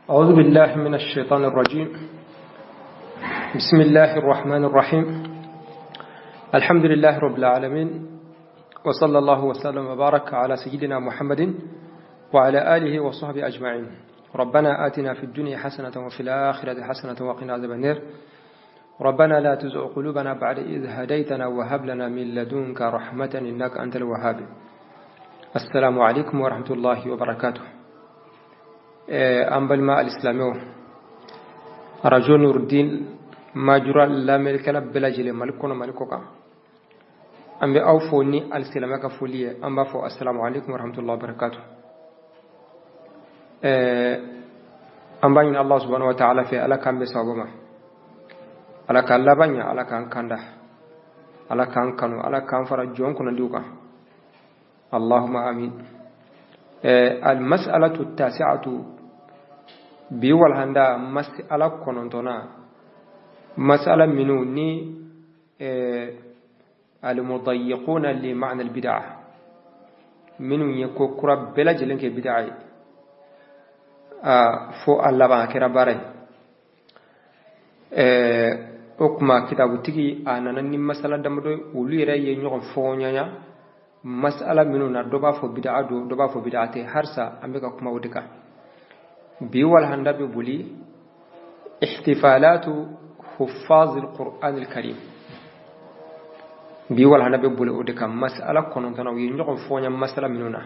أعوذ بالله من الشيطان الرجيم. بسم الله الرحمن الرحيم. الحمد لله رب العالمين، وصلى الله وسلم وبارك على سيدنا محمد وعلى آله وصحبه أجمعين. ربنا آتنا في الدنيا حسنة وفي الآخرة حسنة وقنا عذاب النار. ربنا لا تزغ قلوبنا بعد إذ هديتنا وهب لنا من لدنك رحمة إنك أنت الوهاب. السلام عليكم ورحمة الله وبركاته. An balima alisilamɛw, Arajo Nurudin Majura lamɛnnikɛla bɛɛ lajɛlen, Mali kɔnɔ, Mali kɔ kan, an bɛ aw fo ni alisilamɛ ka foli ye. An b'a fɔ asalamu alaikum warahmatullahi wabarakatuh. An b'a ɲini Allah subhanahu wa ta'ala fɛ, Ala k'an bɛn sababu ma, Ala k'an laban ɲɛ, Ala k'an kanda, Ala k'an kanu, Ala k'an fara jɔn kunnandiw kan. Allahumma amin. Almas'alatu tasi'atu, bi walhanda mas'ala kɔnɔntɔnna, mas'ala minnu ni almudayiquna li ma'na albid'a, minnu ye ko kura bɛɛ lajɛlen kɛ bid'a ye, fo a laban a kɛra baara ye. O kuma kitabutigi a nana ni masala damadɔ ye, olu yɛrɛ ye ɲɔgɔn fɔɲɔgɔnya masala minnu na, dɔ b'a fɔ bid'a don, dɔ b'a fɔ bid'a tɛ. Harisa an bɛ ka kuma o de kan. Bi walhanda bɛ boli ihtifalatu huffaz alquran alkarim. Bi walhanda bɛ boli o de kan, masala kɔnɔntɔnna, u ye ɲɔgɔn fɔɲa masala minnu na.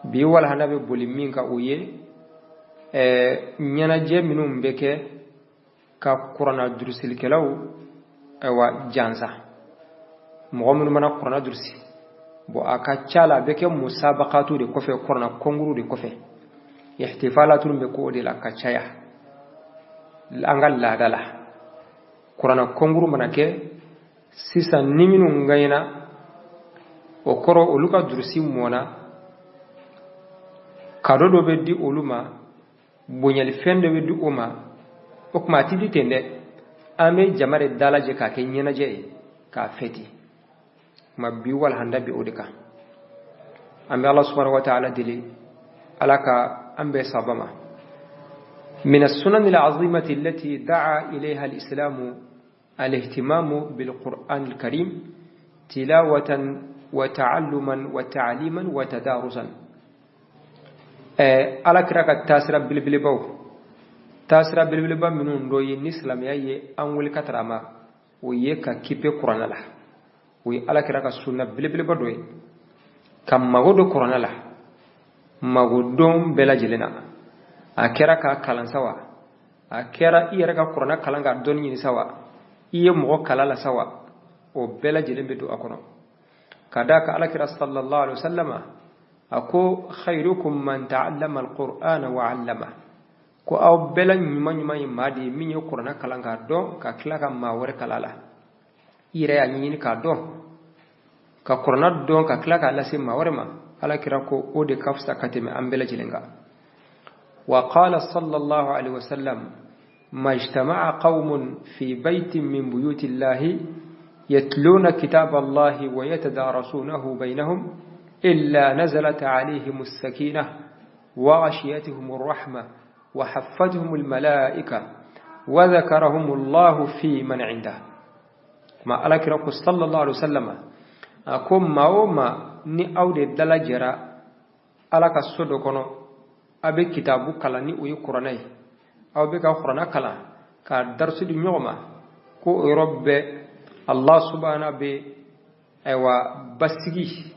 Bi walhanda bɛ boli min kan, o ye ɲɛnajɛ minnu bɛ kɛ ka kuranna durusilikɛlaw, ayiwa, jansa, mɔgɔ minnu mana kuranna durusi. Bon, a ka ca la, a bɛ kɛ musabakatu de kɔfɛ, kuranna kɔnkuru de kɔfɛ. Ihtifalatu bɛ k'o de la ka caya an ka laada la. Kuranna kɔnkuru mana kɛ sisan, ni minnu gagnera, o kɔrɔ olu ka durusi mɔna, cadeau dɔ bɛ di olu ma, bonyalifɛn dɔ bɛ di o ma. O tuma a ti di ten dɛ, an bɛ jama de dalajɛ k'a kɛ ɲɛnajɛ ye, k'a fêter. Kuma bi walhanda bi o de kan. An bɛ Ala subhanahu wa ta'ala deli, Ala ka an bɛɛ saba ma. من السنن العظيمة التي دعا إليها الإسلام الاهتمام بالقرآن الكريم تلاوة وتعلما وتعليما وتدارسا. Ala kira ka taasira belebelebaw, taasira belebeleba minnu dɔ ye ni silamɛya ye an wele ka tara ma, o ye ka kipe kuranɛ la. O ye ala kira ka sunna belebeleba dɔ ye, ka mago dɔ kuranɛ la, mago don bɛɛ lajɛlen na. A kɛra k'a kalan sa wa, a kɛra i yɛrɛ ka kuranɛ kalan ka dɔnni ɲini sa wa, i ye mɔgɔ kala la sa wa, o bɛɛ lajɛlen bɛ don a kɔnɔ. Ka d'a kan alakira sallallahu alaihi wasallama a ko: khairukum man ta'allama alqur'ana wa 'allama. Ko aw bɛɛ la ɲuman ɲuman ye maa de ye min ye kuranɛ kalan k'a dɔn, ka tila ka maa wɛrɛ kala la. I yɛrɛ y'a ɲɛɲini k'a dɔn, ka kuranɛ dɔn, ka tila k'a lase maa wɛrɛ ma. Alakira ko o de ka fisa ka tɛmɛ an bɛɛ lajɛlen kan. وقال صلى الله عليه وسلم: ما اجتمع قوم في بيت من بيوت الله يتلون كتاب الله ويتدارسونه بينهم إلا نزلت عليهم السكينة وغشيتهم الرحمة وحفتهم الملائكة وذكرهم الله في من عنده. ما ألك صلى الله عليه وسلم أكون ما وما ni aw de dalajɛra Ala ka so dɔ kɔnɔ, a bɛ kitabu kalan, ni o ye kuranɛ ye, aw bɛ ka kuranɛ kalan k'a darisu di ɲɔgɔn ma, ko o yɔrɔ bɛɛ Allah subhana bɛ, ayiwa, basigi,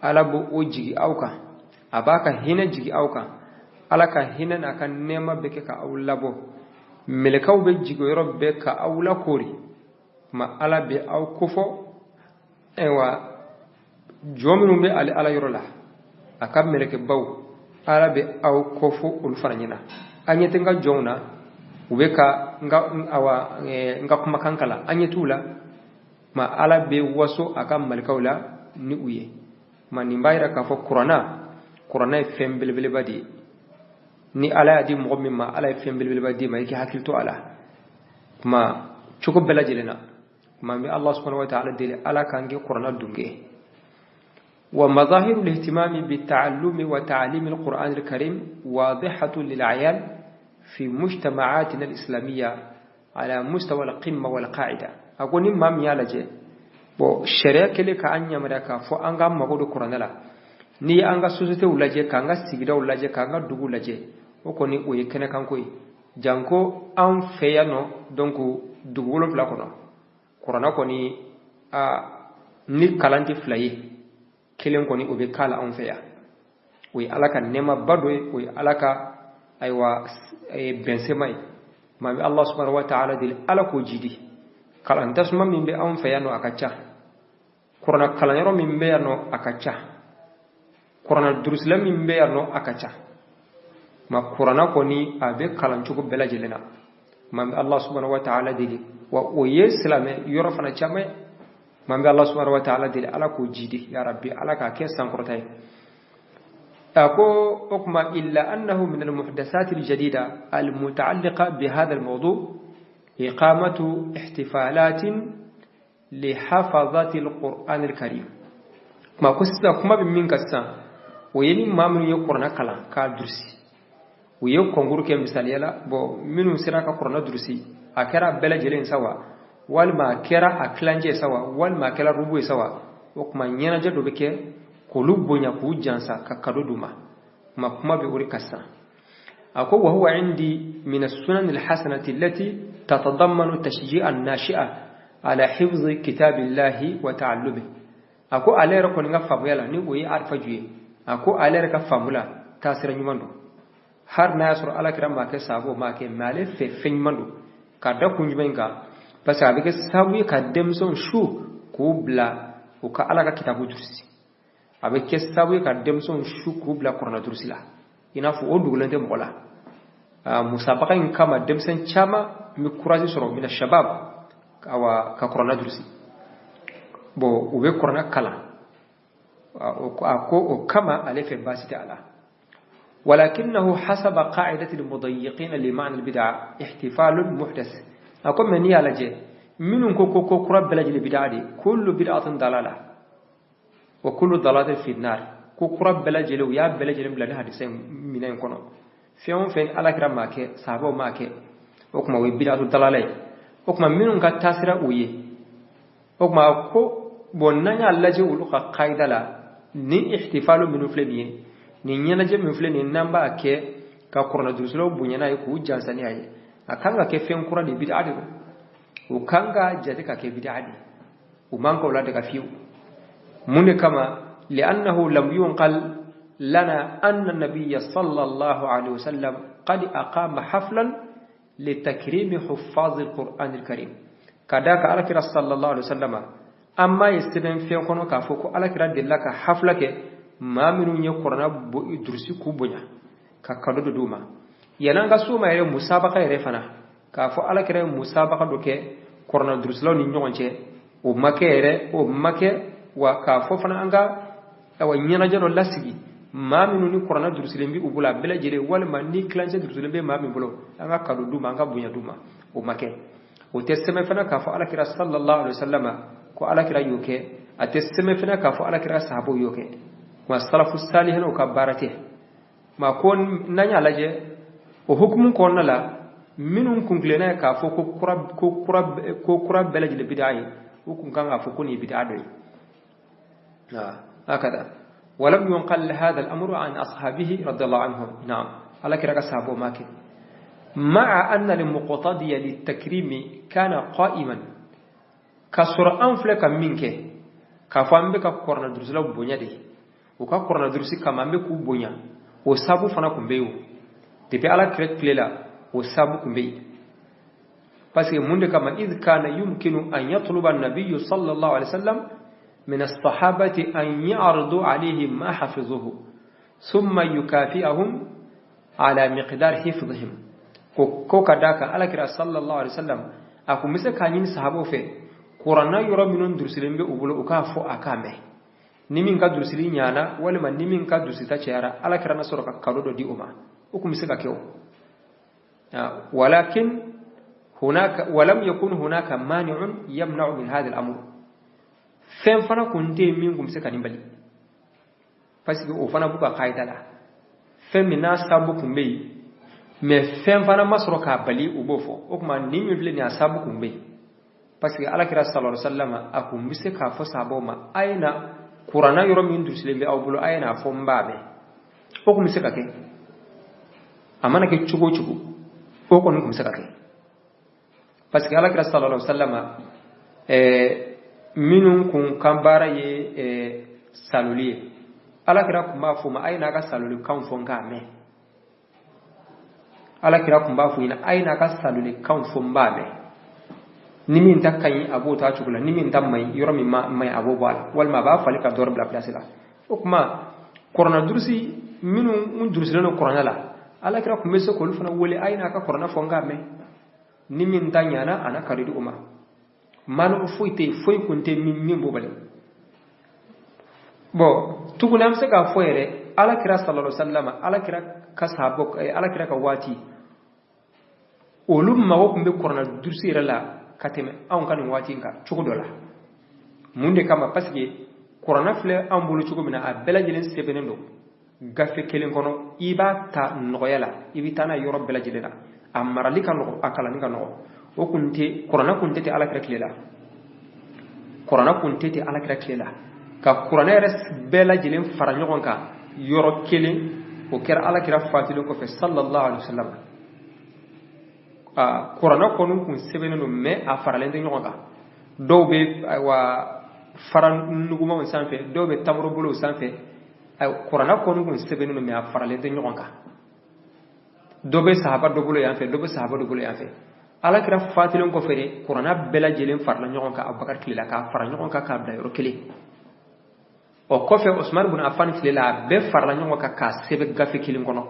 Ala b'o o jigi aw kan, a b'a ka hinɛ jigi aw kan, Ala ka hinɛ n'a ka nɛɛma bɛ kɛ ka aw labɔ, mɛlɛkɛw bɛ jigi o yɔrɔ bɛɛ ka aw lakori ma, Ala bɛ aw kofɔ, ayiwa, jɔn minnu bɛ ale Ala yɔrɔ la, a ka mɛlɛkɛbaw, Ala bɛ aw kɔfɔ olu fana ɲɛna. An ɲɛ tɛ n ka jɔnw na, u bɛ ka n ka, awa, n ka kumakan kalan, an ɲɛ t'u la ma. Ala bɛ waso a ka malikaw la ni u ye ma. Nin b'a yira k'a fɔ kuranna ye fɛn belebeleba de ye. Ni Ala y'a di mɔgɔ min ma, Ala ye fɛn belebeleba d'i ma, i k'i hakili to a la kuma cogo bɛɛ lajɛlen na. Kuma n bɛ Allah subhanahu wa ta'ala deli, Ala k'an kɛ kuranna dunge. ومظاهر الاهتمام بالتعلم وتعليم القرآن الكريم واضحة للعيان. في مجتمعاتنا الإسلامية على مستوى القمة والقاعدة. A ko ni maa min y'a lajɛ, bon, sariya kɛlen ka an yamaruya k'a fɔ an k'an mago don kuranɛ la, n'i ye an ka sociétéw lajɛ, k'an ka sigidaw lajɛ, k'an ka duguw lajɛ, o kɔni o ye kɛnɛkanko ye. Janko an fɛ yan nɔ, donc dugu 7 kɔnɔ, kuranɛ kɔni, a ni kalan tɛ fila ye, kelen kɔni o bɛ k'a la anw fɛ yan. O ye Ala ka nɛɛmaba dɔ ye, o ye Ala ka, ayiwa, bɛnsema ye. Maa bɛ Allah subhanahu wa ta'ala deli, Ala k'o jidi. Kalan tasuma min bɛ anw fɛ yan nɔ, a ka ca. Kuranɛ kalanyɔrɔ min bɛ yan nɔ, a ka ca. Kuranɛ durusila min bɛ yan nɔ, a ka ca. Ma kuranɛ kɔni, a bɛ kalan cogo bɛɛ lajɛlen na. Maa bɛ Allah subhanahu wa ta'ala deli, wa o ye silamɛ yɔrɔ fana caman ye. Maa bɛ Allah subhanahu wa ta'ala deli, Ala k'o jidi, ya rabbi, Ala k'a kɛ sankɔrɔta ye. A ko o tuma إلا أنه من المحدثات الجديدة المتعلقة بهذا الموضوع إقامة احتفالات لحفظة القرآن الكريم. Kuma ko sisan, kuma bɛ min kan sisan, o ye ni maa minnu ye kuranɛ kalan k'a durusi, u ye concours kɛ misaliya la. Bon, minnu sera ka kuranɛ durusi, a kɛra bɛɛ lajɛlen sa wa, walima a kɛra a tilancɛ sa wa, walima a kɛra rubu ye sa wa, o tuma ɲɛnajɛ dɔ bɛ kɛ k'olu bonya, k'u jansa, ka cadeau d'u ma. Kuma bɛ o de kan sisan. A ko وهو عندي من السنن الحسنة التي تتضمن تشجيع الناشئة على حفظ كتاب الله وتعلمه. A ko ale yɛrɛ kɔni ka faamuya la, ni o ye arifaju ye, a ko ale yɛrɛ ka faamu la, taasira ɲuman don. Har n'a y'a sɔrɔ Ala kira maa kɛ, sahabaw maa kɛ, mais ale fɛ, fɛn ɲuman don. Ka da kun jumɛn kan? Parce que a bɛ kɛ sababu ye ka denmisɛnw su k'u bila u ka Ala ka kitabu durusi. A bɛ kɛ sababu ye ka denmisɛnw su k'u bila kuranɛ durusi la. I n'a fɔ o dogolen tɛ mɔgɔ la, musabaka in kama, denmisɛn caman bɛ courage sɔrɔ mina shabab, awa, ka kuranɛ durusi. Bon, u bɛ kuranɛ kalan. A ko o kama, ale fɛ, baasi tɛ a la. ولكنه حسب قاعدة المضيقين لمعنى البدعة احتفال محدث. أقول من يالا minnu ko ko ko kura bɛɛ lajɛlen bid'a de, كل بدعة ضلالة وكل ضلالة في النار, ko kura bɛɛ lajɛlen, u y'a bɛɛ lajɛlen bila ni hadisa minɛ in kɔnɔ. Fɛn o fɛn Ala kira maa kɛ, sahabaw maa kɛ, o tuma o ye bid'atu dalala ye. O tuma minnu ka taasira o ye, o tuma ko bon, n'an y'a lajɛ olu ka kayida la, ni ihtifalu minnu filɛ nin ye, nin ɲɛnajɛ min filɛ nin ye, n'an b'a kɛ ka kuranɛ durusilaw bonya n'a ye, k'u jansa ni a ye, a kan ka kɛ fɛn kura de, bid'a de don. O kan ka jate ka kɛ bid'a de, o man ka o ladega fiyewu. Mun de kama? لأنه لم ينقل لنا أن النبي صلى الله عليه وسلم قد أقام حفلا لتكريم حفاظ القرآن الكريم. Ka d'a kan Alakira صلى الله عليه وسلم, an m'a ye sɛbɛn fɛn kɔnɔ k'a fɔ ko Alakira delila ka hafla kɛ maa minnu ye kuranɛ durusi k'u bonya, ka cadeau dɔ d'u ma. Yan'an ka s'o ma yɛrɛ, musabaka yɛrɛ fana, k'a fɔ Alakira ye musabaka dɔ kɛ kuranɛ durusilaw ni ɲɔgɔn cɛ, o ma kɛ yɛrɛ, o ma kɛ. Wa k'a fɔ fana an ka, awa, ɲɛnajɛ dɔ lasigi, maa minnu ni kuranɛ durusilen bɛ u bolo a bɛɛ lajɛlen, walima ni kilancɛ durusilen bɛ maa min bolo, an ka cadeau d'u ma, an ka bonya d'u ma, o ma kɛ. O tɛ sɛbɛn fana k'a fɔ Alakira صلى الله عليه وسلم ko Alakira y'o kɛ. A tɛ sɛbɛn fana k'a fɔ Alakira sahabaw y'o kɛ. Wa salafu salihinaw ka baara tɛ. Ma ko n'an y'a lajɛ o hukumu kɔnɔna la, minnu kun tilenna ye k'a fɔ ko kura bɛɛ lajɛlen bid'a ye, u kun kan k'a fɔ ko nin ye bid'a dɔ ye. هكذا ولم ينقل هذا الأمر عن أصحابه رضي الله عنهم. نعم، على كرا صحابه ماكن، مع أن المقتضي للتكريم كان قائما. Kasɔrɔ an filɛ ka min kɛ, k'a fɔ an bɛ ka kuranɛ durusilaw bonya de, u ka kuranɛ durusi kama an bɛ k'u bonya, o sabu fana tun bɛ yen o. Depuis Ala kira tile la, o sabu tun bɛ yen. Parce que mun de kama? إذ كان يمكن أن يطلب النبي صلى الله عليه وسلم من الصحابة أن يعرضوا عليه ما حفظوه ثم يكافئهم على مقدار حفظهم. Ko ka d'a kan Alakira صلى الله عليه وسلم a kun bɛ se k'a ɲini sahabaw fɛ, kuranna yɔrɔ minnu durusilen bɛ u bolo, u k'a fɔ a k'a mɛn. Ni min ka durusili ɲana, walima ni min ka durusita cayara, Alakira na sɔrɔ ka cadeau dɔ di o ma. O kun bɛ se ka kɛ o. ولكن هناك ولم يكن هناك مانع يمنع من هذا الأمر. Fɛn fana kun tɛ yen min kun bɛ se ka nin bali, parce que o fana b'u ka kayida la, fɛn min n'a sababu kun bɛ yen. Mais fɛn fana ma sɔrɔ k'a bali u b'o fɔ. O tuma nin min filɛ nin ye, a sabu kun bɛ yen, parce que Alakira sallallahu alaihi wasallam a kun bɛ se k'a fɔ sahabaw ma: a ye na, kuranna yɔrɔ min durusilen bɛ aw bolo, a ye n'a fɔ n b'a mɛn. O kun bɛ se ka kɛ, a mana kɛ cogo o cogo, o kɔni kun bɛ se ka kɛ, parce que Alakira sallallahu alaihi wasallam, minnu kun kan baara ye saloli ye, Alakira kun b'a fɔ ma: a ye n'a ka salolikanw fɔ n k'a mɛn. Alakira kun b'a fɔ ɲɛna: a ye n'a ka salolikanw fɔ n b'a mɛn. Ni min ta ka ɲi, a b'o ta cogo la. Ni min ta man ɲi, yɔrɔ min ma ɲi, a b'o bɔ a la, walima a b'a falen ka dɔ bila place la. O tuma kuranna durusi minnu durusilen don kuranna la, Alakira kun bɛ se k'olu fana wele: a ye n'a ka kuranna fɔ n k'a mɛn. Ni min ta ɲana, a na kari di o ma. Maanɔgɔ foyi tɛ yen, foyi kun tɛ min b'o bali. Bon, tuguni an bɛ se k'a fɔ yɛrɛ, Alakira sallallahu alaihi wasallam, Alakira ka sahaba, Alakira ka waati, olu mago tun bɛ kuranna durusi yɛrɛ la ka tɛmɛ anw ka nin waati in kan cogo dɔ la. Mun de kama? Parce que kuranna filɛ an bolo cogo min na, a bɛɛ lajɛlen sɛbɛnnen don gafe kelen kɔnɔ. I b'a ta nɔgɔya la, i bɛ taa n'a ye yɔrɔ bɛɛ lajɛlen na, a marali ka nɔgɔ, a kalanni ka nɔgɔ. O kun tɛ, kuranna kun tɛ ten Alakira tile la. Kuranna kun tɛ ten Alakira tile la. Ka kuranɛ yɛrɛ bɛɛ lajɛlen fara ɲɔgɔn kan yɔrɔ kelen, o kɛra Alakira fatulen kɔfɛ sallallahu alaihi wasallam. A kuranɛ kɔni kun sɛbɛnnen don, mais a faralen tɛ ɲɔgɔn kan. Dɔw bɛ, ayiwa, fara nugumanw sanfɛ, dɔw bɛ tamurubolow sanfɛ. Kuranɛ kɔni kun sɛbɛnnen don, mais a faralen tɛ ɲɔgɔn kan. Dɔ bɛ sahaba dɔ bolo yan fɛ, dɔ bɛ sahaba dɔ bolo yan fɛ. Alakira fatulen kɔfɛ de, kuranɛ bɛɛ lajɛlen farala ɲɔgɔn kan Abubakar tile la, k'a fara ɲɔgɔn kan k'a bila yɔrɔ kelen. O kɔfɛ, Usman ibn Affan tile la, a bɛɛ farala ɲɔgɔn kan k'a sɛbɛn gafe kelen kɔnɔ.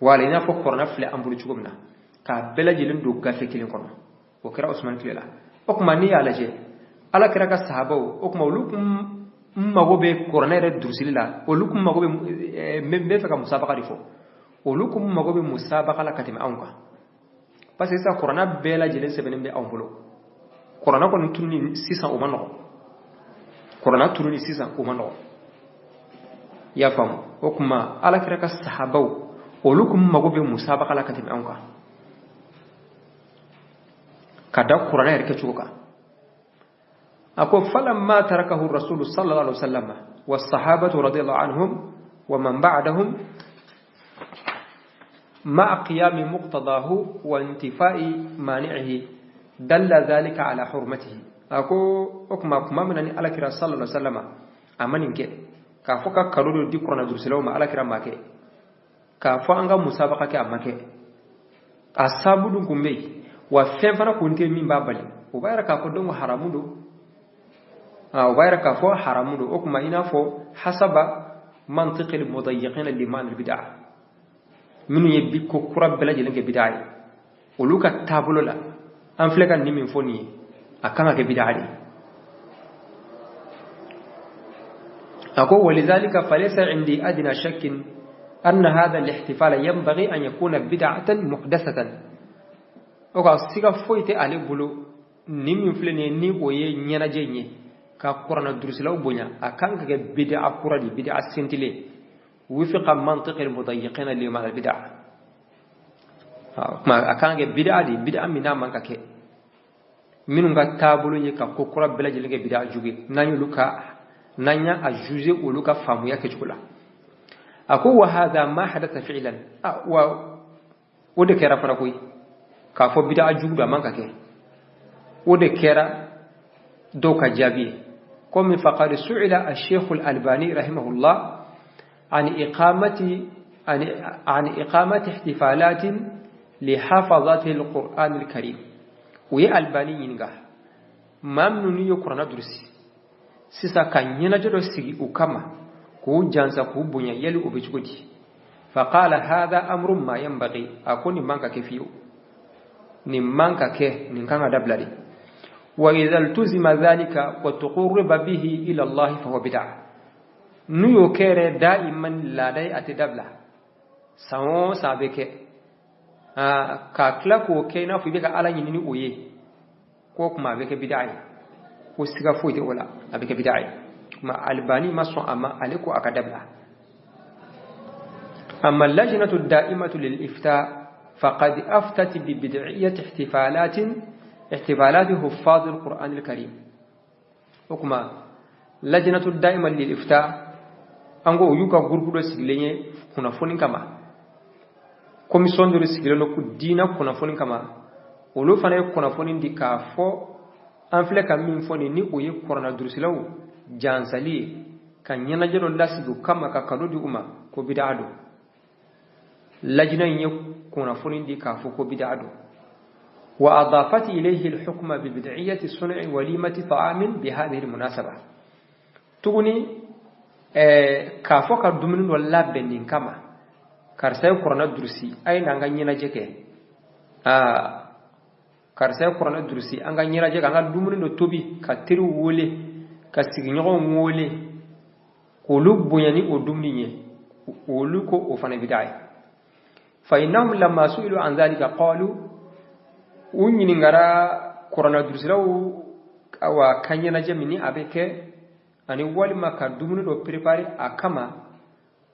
Wala i n'a fɔ kuranɛ filɛ an bolo cogo min na, k'a bɛɛ lajɛlen don gafe kelen kɔnɔ, o kɛra Usman tile la. O tuma n'i y'a lajɛ, Alakira ka sahabaw, o tuma olu kun mago bɛ kuranɛ yɛrɛ durusili la. Olu kun mago bɛ, n bɛ fɛ ka musabaka de fɔ, olu kun mago bɛ musabaka la ka tɛmɛ anw kan, parce que sisan kuranɛ bɛɛ lajɛlen sɛbɛnnen bɛ anw bolo. Kuranɛ kɔni tununi sisan, o ma nɔgɔ. Kuranɛ tununi sisan, o ma nɔgɔ, i y'a faamu? O tuma Alakira ka sahabaw, olu kun mago bɛ musabaka la ka tɛmɛ anw kan, ka da kuranɛ yɛrɛ kɛcogo kan. A ko: falamma tarakahu rasulu sallallahu alaihi wasallam wa sahabatu radiyallahu anhum wa man ba'dahum مع قيام مقتضاه وانتفاء مانعه دل ذلك على حرمته. Ako o kuma, kuma min ni Alakira sallallahu alaihi wasallam a ma nin kɛ, k'a fɔ ka kado dɔ di kuranna durusilaw ma, Alakira ma kɛ. K'a fɔ an ka musabaka kɛ, a ma kɛ. A sabu dun kun bɛ yen, wa fɛn fana kun tɛ min b'a bali. O b'a yira k'a fɔ donc haramu don, o b'a yira k'a fɔ haramu don. O kuma, i n'a fɔ hasaba mantiqil mudayyiqina liman al bid'ah, minnu ye bi ko kura bɛɛ lajɛlen kɛ bid'a ye, olu ka taabolo la, an filɛ ka nin min fɔ nin ye, a kan ka kɛ bid'a de ye. A ko: walidhalika falaysa indi adna shakkin anna hadha al-ihtifal yanbaghi an yakuna bid'atan muhdathatan. O ka siga foyi tɛ ale bolo, nin min filɛ nin ye, ni o ye ɲɛnajɛ in ye ka kuranna durusilaw bonya, a kan ka kɛ bid'a kura de, bid'a sentilen, wifiqa mantiqi al-mudayyiqina lima al-bid'a. Kuma a kan ka kɛ bid'a de, bid'a min n'a man ka kɛ. Minnu ka taabolo ye ka ko kura bɛɛ lajɛlen kɛ bid'a jugu ye, n'an y'olu ka, n'an y'a juger olu ka faamuya kɛcogo la. A ko: wa hadha ma hadatha fi'lan. Wa o de kɛra fana koyi, k'a fɔ bid'a jugu don, a man ka kɛ, o de kɛra dɔw ka jaabi ye. Komi faqad su'ila ash-shaykh al-Albani rahimahullah عن إقامة احتفالات لحفظة القرآن الكريم. U ye Albani ɲininka, maa minnu n'u ye kuranna durusi sisan, ka ɲɛnajɛ dɔ sigi u kama k'u jansa, k'u bonya, yali o bɛ cogo di? Faqala hadha amrun ma yanbaghi. A ko nin man ka kɛ fiyewu, nin man ka kɛ, nin kan ka dabila de. Wa idha iltuzima dhalika wa tuqurriba bihi ila Allah fa huwa bid'ah. N'u y'o kɛ yɛrɛ daiman laada ye, a tɛ dabila, san o san a bɛ kɛ, ka tila k'o kɛ i n'a fɔ i bɛ ka Ala ɲini ni o ye, k'o kuma a bɛ kɛ bid'a ye. Ko siga foyi tɛ o la, a bɛ kɛ bid'a ye. Kuma Albani ma sɔn a ma, ale ko a ka dabila. Amma lajnatu da'imatu lil ifta faqad aftat bi bid'iyyati ihtifalati huffaz al-Qur'an al-Karim. O kuma lajnatu da'ima lil ifta, an ko o y'u ka groupe dɔ sigilen ye kunnafoni kama, commission dɔ de sigilen don diinɛ kunnafoni kama. Olu fana ye kunnafoni di k'a fɔ an filɛ ka min fɔ nin, ni o ye kuranna durusilaw jansali ye, ka ɲɛnajɛ dɔ lasigi o kama, ka kado di u ma, ko bidaa don. Lajina in ye kunnafoni di k'a fɔ ko bidaa don. Wa adafat ilayhi alhukma bi bid'iyyati sun'i walimati ta'amin bi hadhihi almunasaba. Tuguni k'a fɔ ka dumuni dɔ labɛn nin kama, karisa ye kuranna durusi, a ye n'an ka ɲɛnajɛ kɛ, aa karisa ye kuranna durusi, an ka ɲɛnajɛ kɛ, an ka dumuni dɔ tobi, ka teriw wele, ka sigiɲɔgɔnw wele, k'olu bonya ni o dumuni ye, olu ko o fana bidaa ye. Fa innahum lamma su'ilu an dhalika qalu, u ɲininkara kuranna durusilaw awa ka ɲɛnajɛ min ni a bɛ kɛ ani walima ka dumuni dɔ préparer a kama,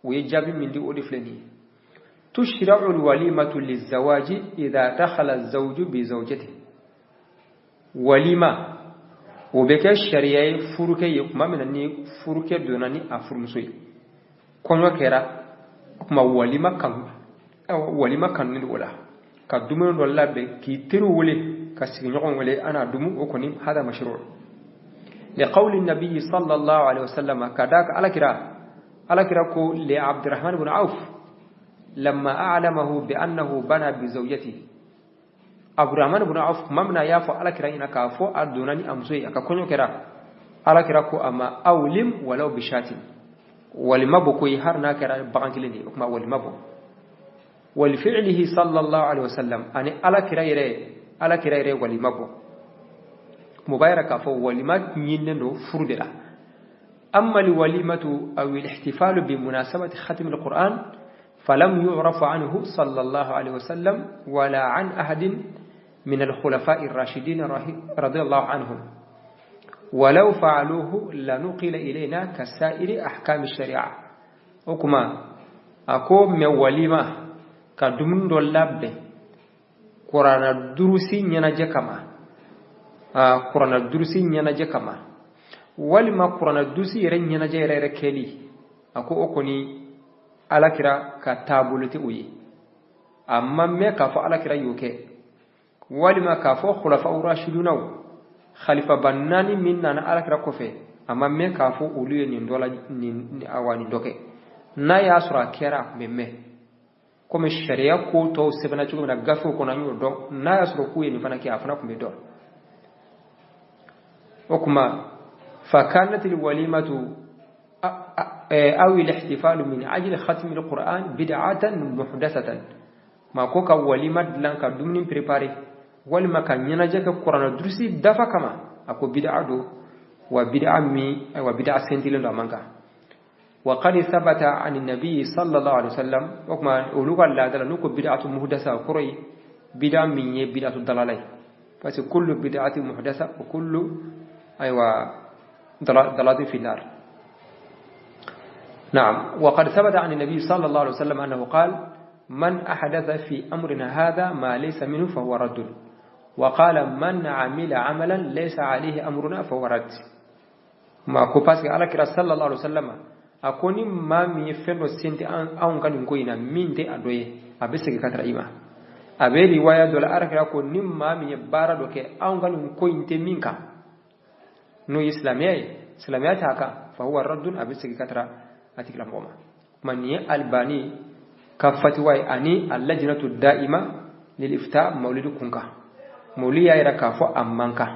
u ye jaabi min di, o de filɛ nin ye: tushra'u alwalimatu lizawaji idha dakhala azawju bi zawjatihi. Walima o bɛ kɛ sariya ye furukɛ ye tuma min na ni furukɛ donna ni a furumuso ye, kɔɲɔ kɛra, o tuma walima kanu, walima kanu o la, ka dumuni dɔ labɛn, k'i teriw wele, ka sigiɲɔgɔn wele, ana dumu, o kɔni hada mashru' liqawli nabiyyi sallallahu alaihi wasallam. Ka da alakira ko li Abdurrahman ibn Auf lamma a'lamahu bi annahu bana bi zawjatihi. Abdurrahman ibn Auf, tuma min na a y'a fɔ alakira ɲɛna k'a fɔ a donna ni a muso ye, a ka kɔɲɔ kɛra, alakira ko a ma: awlim walaw bi shatin, walima bɔ koyi, har n'a kɛra bagan kelen de ye. O kuma walima bɔ wa li fi'lihi sallallahu alaihi wasallam, ani alakira yɛrɛ walima bɔ. Mun b'a yira k'a fɔ walima ɲininen don furu de la. Amma alwalimatu aw alihtifalu bi munasabati khatm alquran falam yu'raf anhu sallallahu alaihi wasallam wala an ahadin min alkhulafa'i ar-rashidin radiyallahu anhum, ولو فعلوه لنقل إلينا كسائر أحكام الشريعة. O kuma a ko mɛ walima ka dumuni dɔ labɛn kuranna durusi ɲɛnajɛ kama, kuranna durusi ɲɛnajɛ kama, walima kuranna durusi yɛrɛ ɲɛnajɛ yɛrɛ yɛrɛ kɛli, a ko o kɔni alakira ka taabolo tɛ o ye. A ma mɛn k'a fɔ alakira y'o kɛ, walima k'a fɔ khulafa rashidunaw, khalifaba naani min nana alakira kɔfɛ, a ma mɛn k'a fɔ olu ye nin dɔ la nin, awa nin dɔ kɛ. N'a y'a sɔrɔ a kɛra, a tun bɛ mɛn komi sariya ko tɔw sɛbɛnna cogo min na gafew kɔnɔ, an y'o dɔn. N'a y'a sɔrɔ k'u ye nin fana kɛ, a fana tun bɛ dɔn. O kuma فكانت الوليمة أو الاحتفال من أجل ختم القرآن بدعة محدثة. Ma ko ka walima dilan, ka dumuni préparer, walima ka ɲɛnajɛ kɛ kuranna durusi dafa kama, a ko bid'a don, wa bid'a min, wa bid'a sentilen don, a man kan. وقد ثبت عن النبي صلى الله عليه وسلم. O kuma olu ka laada la, n'u ko bid'atu muhdasa, o kɔrɔ ye bid'a min ye bid'atu dalala ye, parce que kullu bid'ati muhdasa wa kullu aywa dalalatin fi nar. نعم، وقد ثبت عن النبي صلى الله عليه وسلم أنه قال: من أحدث في أمرنا هذا ما ليس منه فهو رد. وقال: من عمل عملا ليس عليه أمرنا فهو رد. Ma ko parce que alakira sallallahu alaihi wasallam a ko ni maa min ye fɛn dɔ senti anw ka nin ko in na min tɛ a dɔ ye, a bɛ segin ka taga i ma. A bɛ riwaya dɔ la, alakira ko ni maa min ye baara dɔ kɛ anw ka nin ko in tɛ min kan, n'o ye silamɛya ye, silamɛya t'a kan, fa huwa raddun, a bɛ segin ka taga a tigilamɔgɔ ma. Kuma nin ye Albani ka fatiwa ye ani allajnatu da'ima lil ifta mawlidi kun kan. Mawlidi y'a yira k'a fɔ a man kan,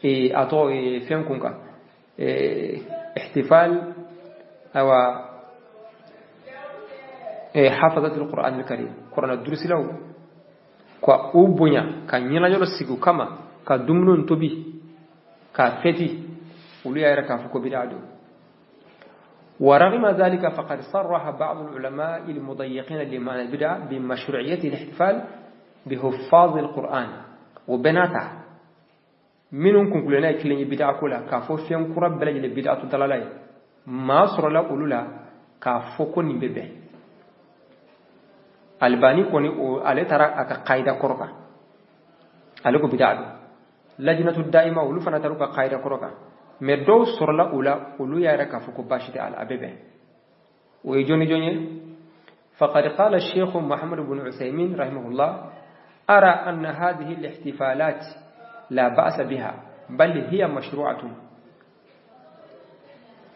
a tɔgɔ fɛn kun kan, ihtifal awa hafazat alquran alkarim, qur'an durusilaw ka u bonya, ka ɲɛnajɛ dɔ sigi u kama, ka dumuniw tobi k'a fɛti, olu y'a yira k'a fɔ ko bid'a don. ورغم ذلك فقد صرح بعض العلماء المضيقين لمعنى البدع بمشروعية الاحتفال بحفاظ القرآن. وبناتا minnu kunkulenna ye kelen ye bid'a ko la, k'a fɔ fɛn kura bɛɛ lajɛlen bid'atu dalala ye, maa sɔrɔla olu la k'a fɔ ko nin bɛ bɛn. Albani kɔni o ale taara a ka kayida kɔrɔ kan, ale ko bida don. Lajinatu da'ima olu fana taara u ka kayida kɔrɔ kan, mais dɔw sɔrɔla o la, olu y'a yira k'a fɔ ko baasi tɛ a la, a bɛ bɛn. O ye jɔni jɔn ye? فقد قال الشيخ محمد بن عثيمين رحمه الله: أرى أن هذه الاحتفالات لا بأس بها بل هي مشروعة.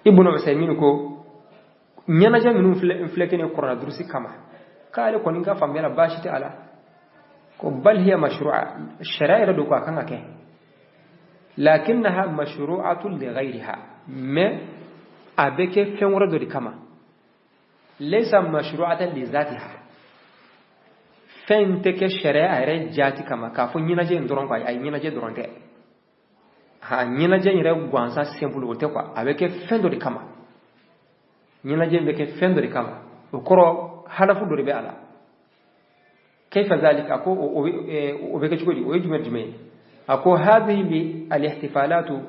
Ibn Usaymin ko ɲɛnajɛ minnu filɛ kɛ nin kuranɛ durusi kama, k'ale kɔni ka faamuya la, baasi tɛ a la, ko bal hiya mashru'a, sariya yɛrɛ don, ko a kan ka kɛ. Lakinnaha mashru'atun li ghayriha, mais a bɛ kɛ fɛn wɛrɛ dɔ de kama. Laysa mashru'atan li zatiha, fɛn tɛ kɛ sariya yɛrɛ jaati kama, k'a fɔ ɲɛnajɛ in dɔrɔn quoi. Ayi, ɲɛnajɛ dɔrɔn tɛ ha, ɲɛnajɛ in yɛrɛ gansan simple o tɛ quoi, a bɛ kɛ fɛn dɔ de kama. Ɲɛnajɛ in bɛ kɛ fɛn dɔ de kama, o kɔrɔ hadafu dɔ de bɛ a la. Kayfa zalik? A ko o bɛ kɛ cogo di? O ye jumɛn jumɛn ye? A ko hadhihi al-ihtifalatu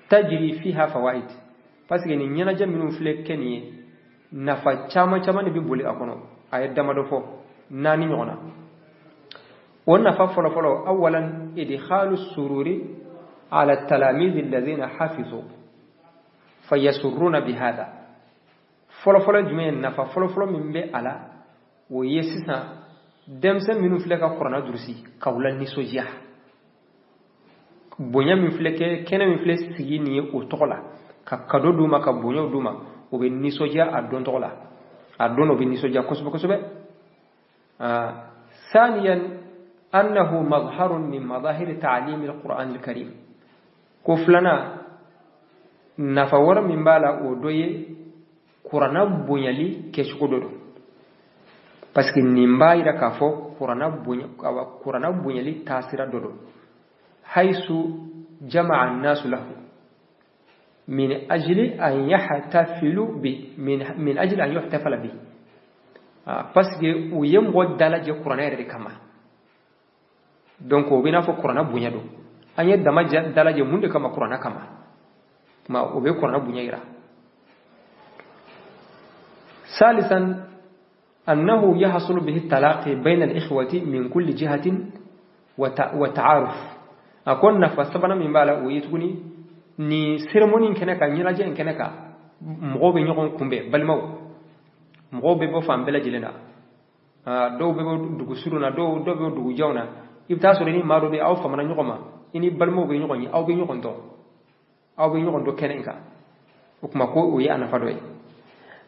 tajri fiha fawaid, parce que nin ɲɛnajɛ minnu filɛ kɛ nin ye, nafa caman caman de bɛ boli a kɔnɔ. A ye damadɔ fɔ, naani ɲɔgɔn na. O nafa fɔlɔfɔlɔ: awalan, idkhalu sururi ala talamizi alladhina hafizu fayasurruna bihadha. Fɔlɔfɔlɔ jumɛn ye? Nafa fɔlɔfɔlɔ min bɛ a la, o ye sisan denmisɛn minnu filɛ ka kuranɛ durusi, k'aw la nisɔndiya. Bonya min filɛ kɛ, kɛnɛ min filɛ sigi nin ye o tɔgɔ la, ka cadeau d'u ma, ka bonyaw d'u ma, o bɛ nisɔndiya a don tɔgɔ la, a don o bɛ nisɔndiya kosɛbɛ kosɛbɛ. ثانيا، أنه مظهر من مظاهر تعليم القرآن الكريم. Ko filanan, nafa wɛrɛ min b'a la, o dɔ ye kuranna bonyali kɛcogo dɔ don, parce que nin b'a yira k'a fɔ kuranna bonya, awa, kuranna bonyali taasira dɔ don. حيث جمع الناس له من أجل أن يحتفلوا به، من أجل أن يحتفل به، parce que u ye mɔgɔ dalajɛ kuranɛ yɛrɛ de kama. Donc o bɛ n'a fɔ kuranɛ bonya don. An ye dama dalajɛ mun de kama? Kuranɛ kama. Kuma o bɛ kuranɛ bonya yira. ثالثا، أنه يحصل به التلاقي بين الإخوة من كل جهة وتعارف. A ko nafa sabanan min b'a la, o ye tuguni ni cérémonie kɛnɛ kan, ɲɛnajɛ in kɛnɛ kan, mɔgɔw bɛ ɲɔgɔn kunbɛn, balimaw, mɔgɔw bɛ bɔ fan bɛɛ lajɛlen na. Dɔw bɛ bɔ dugu surun na, dɔw bɛ bɔ dugu janw na. I bɛ taa sɔrɔ ni maa dɔ bɛ aw famana ɲɔgɔn ma, i ni balimaw bɛ ɲɔgɔn ye, aw bɛ ɲɔgɔn dɔn, aw bɛ ɲɔgɔn dɔn kɛnɛ in kan. O tuma ko o ye a nafa dɔ ye.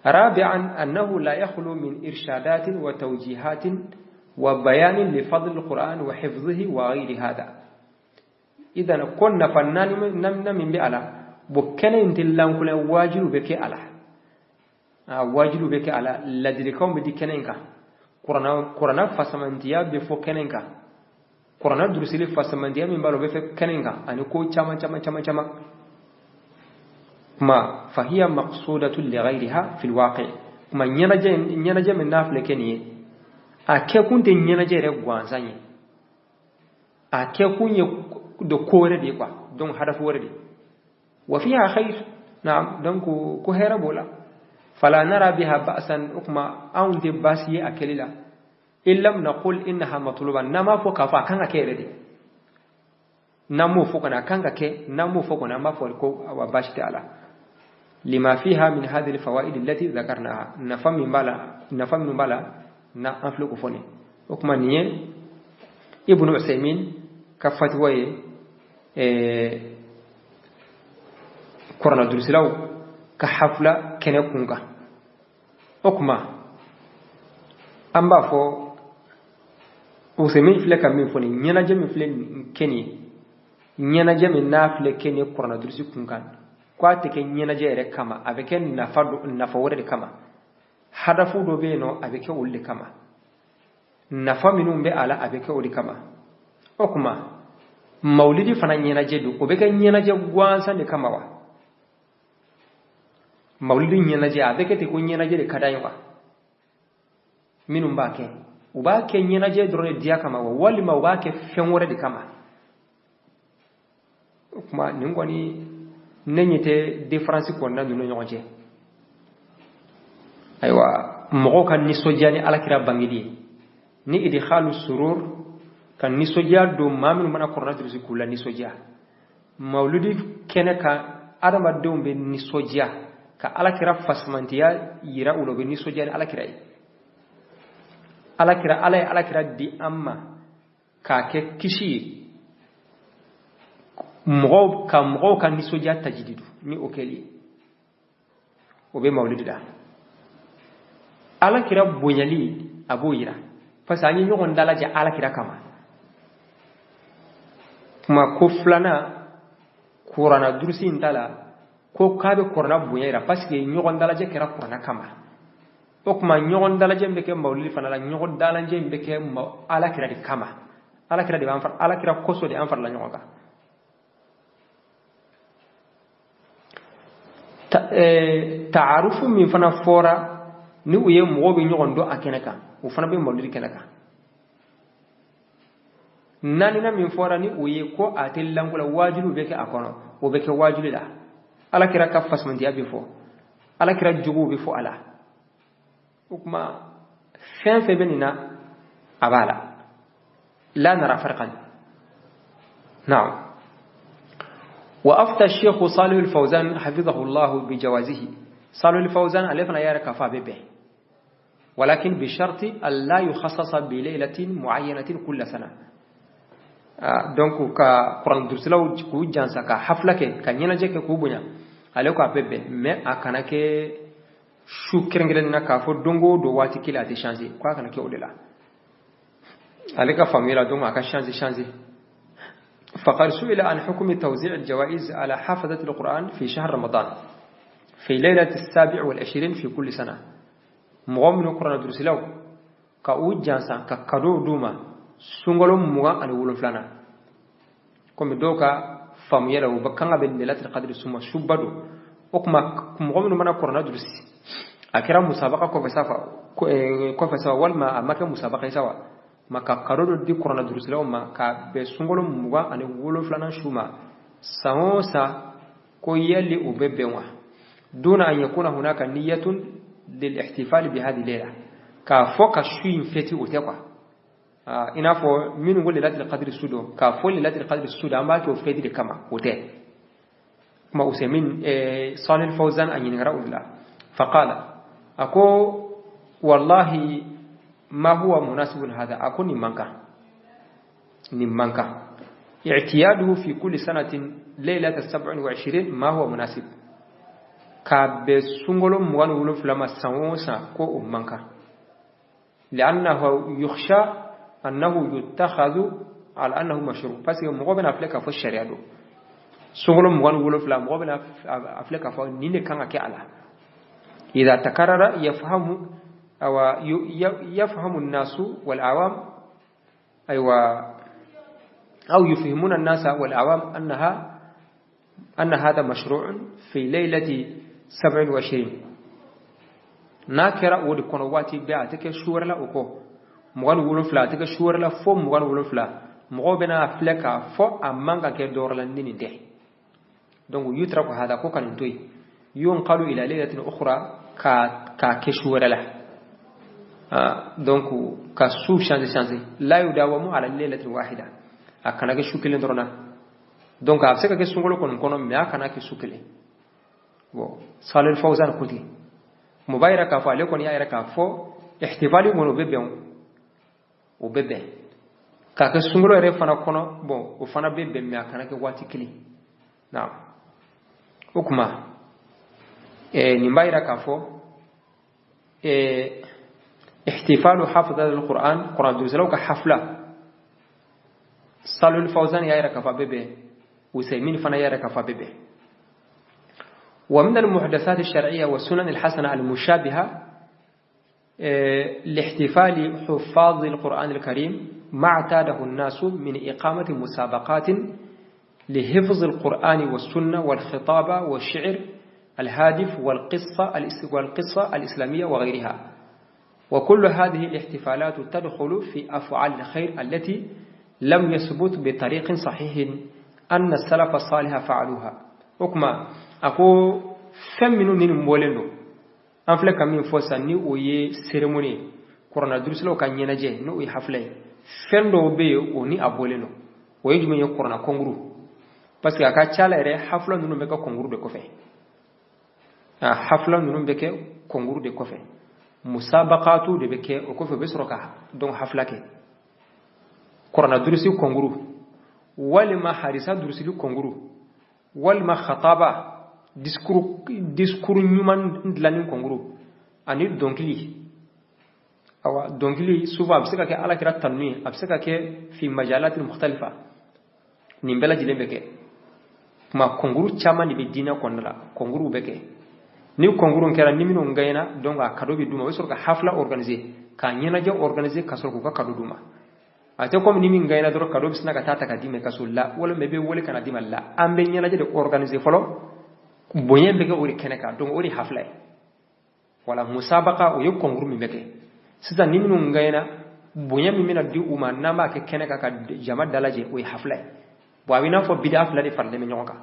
رابعا، أنه لا يخلو من إرشادات وتوجيهات وبيان لفضل القرآن وحفظه وغير هذا. إذا ko nafa naani min bɛ a la, bon, kɛnɛ in tɛ lankolon, wajibi bɛ kɛ a la, a wajibi bɛ kɛ a la, ladilikanw bɛ di kɛnɛ in kan, kuranna fasamantiya bɛ fɔ kɛnɛ in kan, kuranna durusili fasamantiya min b'a la, o bɛ fɛ kɛnɛ in kan, ani ko caman caman caman caman. Kuma فهي مقصودة لغيرها في الواقع. Kuma ɲɛnajɛ min n'a filɛ kɛ nin ye, a kɛkun tɛ ɲɛnajɛ yɛrɛ gansan ye, a kɛkun ye de ko wɛrɛ de ye quoi, donc hadafu wɛrɛ de. وفيها خير، نعم, donc ko hɛrɛ b'o la. فلا نرى بها بأسا. O kuma anw tɛ baasi ye a kɛli la. إن لم نقل إنها مطلوبة, n'an m'a fɔ k'a fɔ a kan ka kɛ yɛrɛ de, n'an m'o fɔ kɔni a kan ka kɛ, n'an m'o fɔ kɔni, an b'a fɔ ko awa, baasi tɛ a la. لما فيها من هذه الفوائد التي ذكرناها, nafa min b'a la, nafa minnu b'a la na an filɛ k'o fɔ nin. O kuma nin ye Ibn Usaymin ka fatiwa ye kuranna durusilaw ka hafla kɛnɛ kun kan. O kuma an b'a fɔ Usaymin filɛ ka min fɔ nin, ɲɛnajɛ min filɛ kɛ nin ye, ɲɛnajɛ min n'a filɛ kɛ nin ye kuranna durusi kun kan, ko a tɛ kɛ ɲɛnajɛ yɛrɛ kama, a bɛ kɛ nafa wɛrɛ de kama, hadafu dɔ bɛ yen nɔ, a bɛ kɛ olu de kama, nafa minnu bɛ a la, a bɛ kɛ o de kama. O kuma mawulidi fana ɲɛnajɛ don, o bɛ kɛ ɲɛnajɛ gansan de kama wa? Mawulidi ɲɛnajɛ, a bɛ kɛ ten ko ɲɛnajɛ de ka d'an ye wa? Minnu b'a kɛ, u b'a kɛ ɲɛnajɛ dɔrɔn de diya kama wa, walima u b'a kɛ fɛn wɛrɛ de kama? O kuma nin kɔni, ne ɲɛ tɛ différence kɔnɔna ninnu ɲɔgɔn cɛ. Ayiwa, mɔgɔw ka nisɔndiya ni Alakira bangeli ye. Ni idkhalu surur, ka nisɔndiya don maa minnu mana kuranɛ durusi k'u la nisɔndiya. Mawuludi kɛnɛ kan, adamadenw bɛ nisɔndiya ka Alakira fasamantiya yira u la, u bɛ nisɔndiya ni Alakira ye. Alakira, Ala ye Alakira di an ma k'a kɛ kisi ye mɔgɔw ka, mɔgɔw ka nisɔndiya tajididu ni o kɛli ye. O bɛ mawuludi la, Alakira bonyali a b'o yira, parce que an ye ɲɔgɔn dalajɛ Alakira kama. Kuma ko filanan, kuranna durusi in ta la, ko k'a bɛ kuranna bonya yira, parce que ɲɔgɔn dalajɛ kɛra kuranna kama. O tuma ɲɔgɔn dalajɛ bɛ kɛ mawulidi fana la, ɲɔgɔn dalajɛ in bɛ kɛ Alakira de kama. Alakira de b'an fara, Alakira kosɔn de an farala ɲɔgɔn kan. Taarufu min fana fɔra, ni u ye mɔgɔw bɛ ɲɔgɔn dɔn a kɛnɛ kan, o fana bɛ mawulidi kɛnɛ kan. Naaninan min fɔra, ni o ye ko a tɛ lankola, wajuliw bɛ kɛ a kɔnɔ, o bɛ kɛ wajuli la. Alakira ka fasamantiya bɛ fɔ, Alakira jogow bɛ fɔ a la. O tuma fɛn fɛn bɛ nin na, a b'a la. La nara farqan. Naam. Wa afta Sheikh Salih al-Fawzan hafizahu Allah bi jawazihi. Salih al-Fawzan ale fana y'a yira k'a fɔ a bɛ bɛn, ولكن بشرط ألا يخصص بليلة معينة كل سنة. Donc ka kuran durusilaw k'u jansa, ka hafla kɛ, ka ɲɛnajɛ kɛ, k'u bonya, ale ko a bɛ bɛn, mais a kana kɛ su kɛrɛnkɛrɛnnen na, k'a fɔ don o don waati kelen, a tɛ changer, ko a kana kɛ o de la, ale ka faamuya la. Donc a ka changer changer. فقد سئل عن حكم توزيع الجوائز على حافظة القرآن في شهر رمضان في ليلة 27 في كل سنة. Mɔgɔ minnu kuranɛ durusilaw, ka u jansan, ka cadeau d'u ma sunkalo 27nan, komi dɔw ka faamuya la, u bɛ kan ka bɛn lailatul qadri suma suba don. O tuma mɔgɔ minnu mana kuranɛ durusi, a kɛra musabaka kɔfɛ sa walima a ma kɛ musabaka ye sa wa, ma ka cadeau dɔ di kuranɛ durusilaw ma ka bɛn sunkalo 27nan su ma san o san, ko yali o bɛ bɛn wa? دون أن يكون هناك نية للاحتفال بهذه الليلة, k'a fɔ ka su in fêter, o tɛ quoi. I n'a fɔ minnu ko lailatul qadri su don, k'a fɔ lailatul qadri su don, an b'a kɛ o fête de kama, o tɛ. Kuma Usaimin, Salih Fawzan a ɲininkara o de la. Faqala, a ko wallahi ma huwa munasibun hada, a ko nin man kan, nin man kan. اعتياده في كل سنة ليلة 27 ما هو مناسب, k'a bɛn sunkalo 27 ma san o san, ko o man kan. لأنه يخشى أنه يتخذ على أنه مشروع, parce que mɔgɔ bɛna filɛ k'a fɔ sariya don. Sunkalo 27, mɔgɔ bɛna a filɛ k'a fɔ nin de kan ka kɛ a la. إذا تكرر يفهم أو يفهم الناس والعوام, أيوة, أو يفهمون الناس والعوام أن هذا مشروع في ليلة 27. N'a kɛra o de kɔnɔ waati bɛɛ, a tɛ kɛ su wɛrɛ la o kɔ 27, a tɛ kɛ su wɛrɛ la fo 27, mɔgɔw bɛna filɛ k'a fɔ a man ka kɛ dɔwɛrɛ la ni nin tɛ. Donc يترك هذا, ko ka nin to yen. ينقل إلى ليلة أخرى, k'a kɛ su wɛrɛ la. Donc ka su changer changer. لا يداوم على ليلة واحدة, a kana kɛ su kelen dɔrɔn na. Donc a bɛ se ka kɛ sunkalo kɔni kɔnɔ, mais a kana kɛ su kelen. Bon, Salih Fawzan ko ten. Mun b'a yira k'a fɔ ale kɔni y'a yira k'a fɔ ihtifali kɔni, o bɛ bɛn, o bɛ bɛn k'a kɛ sunkalo yɛrɛ fana kɔnɔ. Bon, o fana bɛ bɛn, mais a kana kɛ waati kelen. Naam. O kuma nin b'a yira k'a fɔ احتفال حافظة القرآن, Quran durusilaw ka hafla, Salih Fawzan y'a yira k'a fɔ a bɛ bɛn, Usaimin fana y'a yira k'a fɔ a bɛ bɛn. ومن المحدثات الشرعية والسنن الحسنة المشابهة لاحتفال حفاظ القرآن الكريم ما اعتاده الناس من إقامة مسابقات لحفظ القرآن والسنة والخطابة والشعر الهادف والقصة الإسلامية وغيرها. وكل هذه الاحتفالات تدخل في أفعال الخير التي لم يثبت بطريق صحيح أن السلف الصالح فعلوها. O kuma a ko fɛn minnu ni nin bɔlen don, an filɛ ka min fɔ sisan, ni o ye cérémonie ye. Kuranna durusilaw ka ɲɛnajɛ, n'o ye hafila ye, fɛn dɔw bɛ yen, o ni a bɔlen don. O ye jumɛn ye? Kuranna kɔnkuru, parce que a ka ca la yɛrɛ, hafila ninnu bɛ kɛ kɔnkuru de kɔfɛ. A hafila ninnu bɛ kɛ kɔnkuru de kɔfɛ, musabakatu de bɛ kɛ o kɔfɛ, u bɛ sɔrɔ ka donc hafila kɛ. Kuranna durusi kɔnkuru, walima hadisa durusili kɔnkuru, walima khataba, discours ɲuman dilanni kɔnkuru, ani dɔnkili. Awa, dɔnkili souvent a bɛ se ka kɛ Ala kira tanu ye, a bɛ se ka kɛ fi majalati mukhtalifa, nin bɛɛ lajɛlen bɛ kɛ. Kuma kɔnkuru caman de bɛ diinɛ kɔnɔna la, kɔnkuruw bɛ kɛ. Ni kɔnkuru kɛra, ni minnu gagnera, donc a cadeau bɛ d'u ma. U bɛ sɔrɔ ka hafla organiser, ka ɲɛnajɛ organiser, ka sɔrɔ k'u ka cadeau d'u ma. A tɛ komi ni min gagnera dɔrɔn, cadeau bɛ sina ka taa ta ka d'i ma i ka so la, walima i bɛ wele ka na d'i ma la. An bɛ ɲɛnajɛ de organiser fɔlɔ, bonya bɛ kɛ o de kɛnɛ kan. Donc o de hafla ye. Wala musabaka, o ye kɔnkuru min bɛ kɛ sisan, ni minnu gagnera, bonya min bɛna di u ma, n'an b'a kɛ kɛnɛ kan ka jama dalajɛ, o ye hafla ye. Bon, a bɛ i n'a fɔ bida fila de faralen bɛ ɲɔgɔn kan.